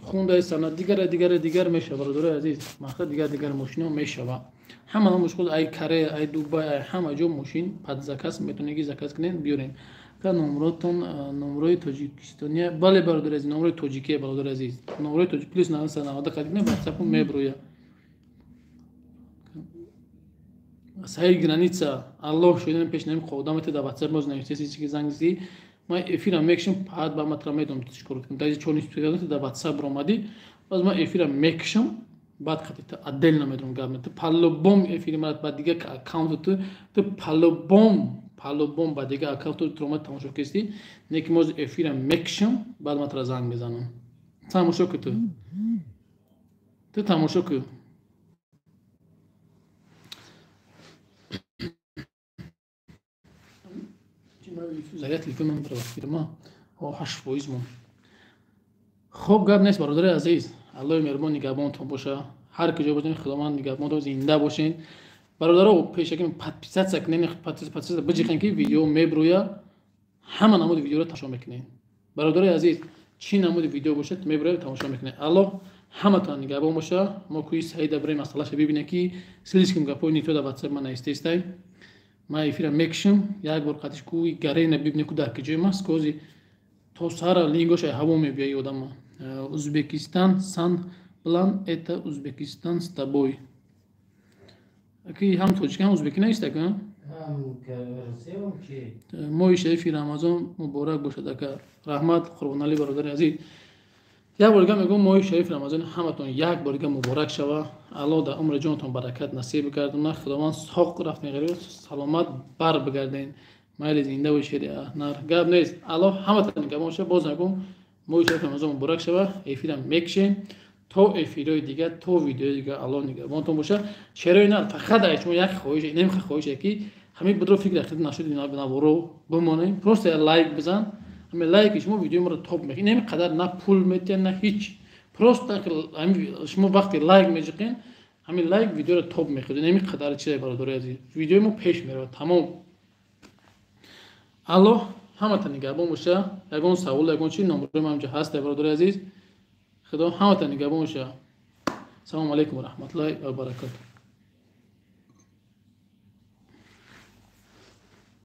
Хундай санад дигар дигар дигар мешава, бародари азиз, мақсад дигар дигар мошино мешава. Ҳама намуд худ ай Корея, ай Дубай, ай ҳама ҷо мошин под заказ метавонед заказ кунед, биёред. Номротон номрои тоҷикистония. Бале, бародари азиз, номрои тоҷикия, бародари азиз. Номрои тоҷик плюс 990 қадим WhatsApp меброя. Саи граница, Аллоҳ шоҳидам пеш нами қодамате дар WhatsApp моз навиштаси ки занг зди. Ман эфирам мекшам, пад ба матра медонам чӣ кор кунам. Дар чор нисбат дар WhatsApp ромади. Баъд ман эфирам мекшам, баъд қати та отдельно медонам гап мета. По-любому эфири мара ба дигар аккаунт ту по-любому ба дигар аккаунт ту ромад тамошо кести. Не ки моз эфирам мекшам, баъд матра занг мезанам. Тамошо ку ту. Ту тамошо ку. Заряд телефон ман фирма 8% мон. Хоб гап нест, бародари азиз. Аллоҳи меҳрубон нигаҳбонтон боша. Ҳар куҷо бошед, Худованд нигаҳбонтон, зинда бошед. Бародаро, пешаки подписаться кунед, подписаться биҷиқен ки видео меброя, ҳама намуди видеоро тамошо мекунед. Бародари азиз, чӣ намуди видео бошад, меброя тамошо мекунед. Аллоҳ ҳаматон нигаҳбон боша. Мо кӯи Саида бирем масъалаша бибинем ки слишком гапҳои нито дар WhatsApp ман наистестай. Ман эфира мекшам, як бор қатиш кӯи гарена бибинем ку дар куҷои маст, кози то сара лингоша ҳаво мебияи одама. Узбекистан сан план это Узбекистан с тобой. Аки ҳам тоҷик ҳам узбеки наистак, а? Моҳи шарифи Рамазон муборак бошад, ака. Раҳмат, Қурбоналӣ бародари азиз. Як бор дига мегӯям, моҳи шарифи Рамазон ҳаматон як бор дига муборак шава. Аллоҳ дар умри ҷонатон баракат насиб гардонад. Худованд соқ рафтен ғариб саломат бар бигарден. Майли зинда бошед, нар гап нест. Аллоҳ ҳаматон нигаҳбон бошад. Боз мегӯям, моҳи шарифи Рамазон муборак шава. Эфирам мекшем то эфирҳои дигар, то видеои дигар. Аллоҳ нигаҳбонтон бошад. Шерои нар фақат ай шумо як хоҳиш, инам хоҳише ки ҳамин будро фикр ахид нашуд наворо бимонем. Просто як лайк бизан. Ҳамин лайки шумо видеои моро топ мекунад. Инам қадар на пул метиҳад, на ҳеҷ. Просто ҳамин шумо вақте лайк меҷиқен, ҳамин лайк видеоро топ мекунад. Инам қадар чизе, бародари азиз. Видеои мо пеш меравад. Тамом. Аллоҳ ҳаматон нигаҳбон боша. Ягон савол, ягон чи номрои ман инҷо ҳаст, бародари азиз. Худо ҳаматон нигаҳбон боша. Салому алайкум ва раҳматуллоҳи ва баракатуҳ.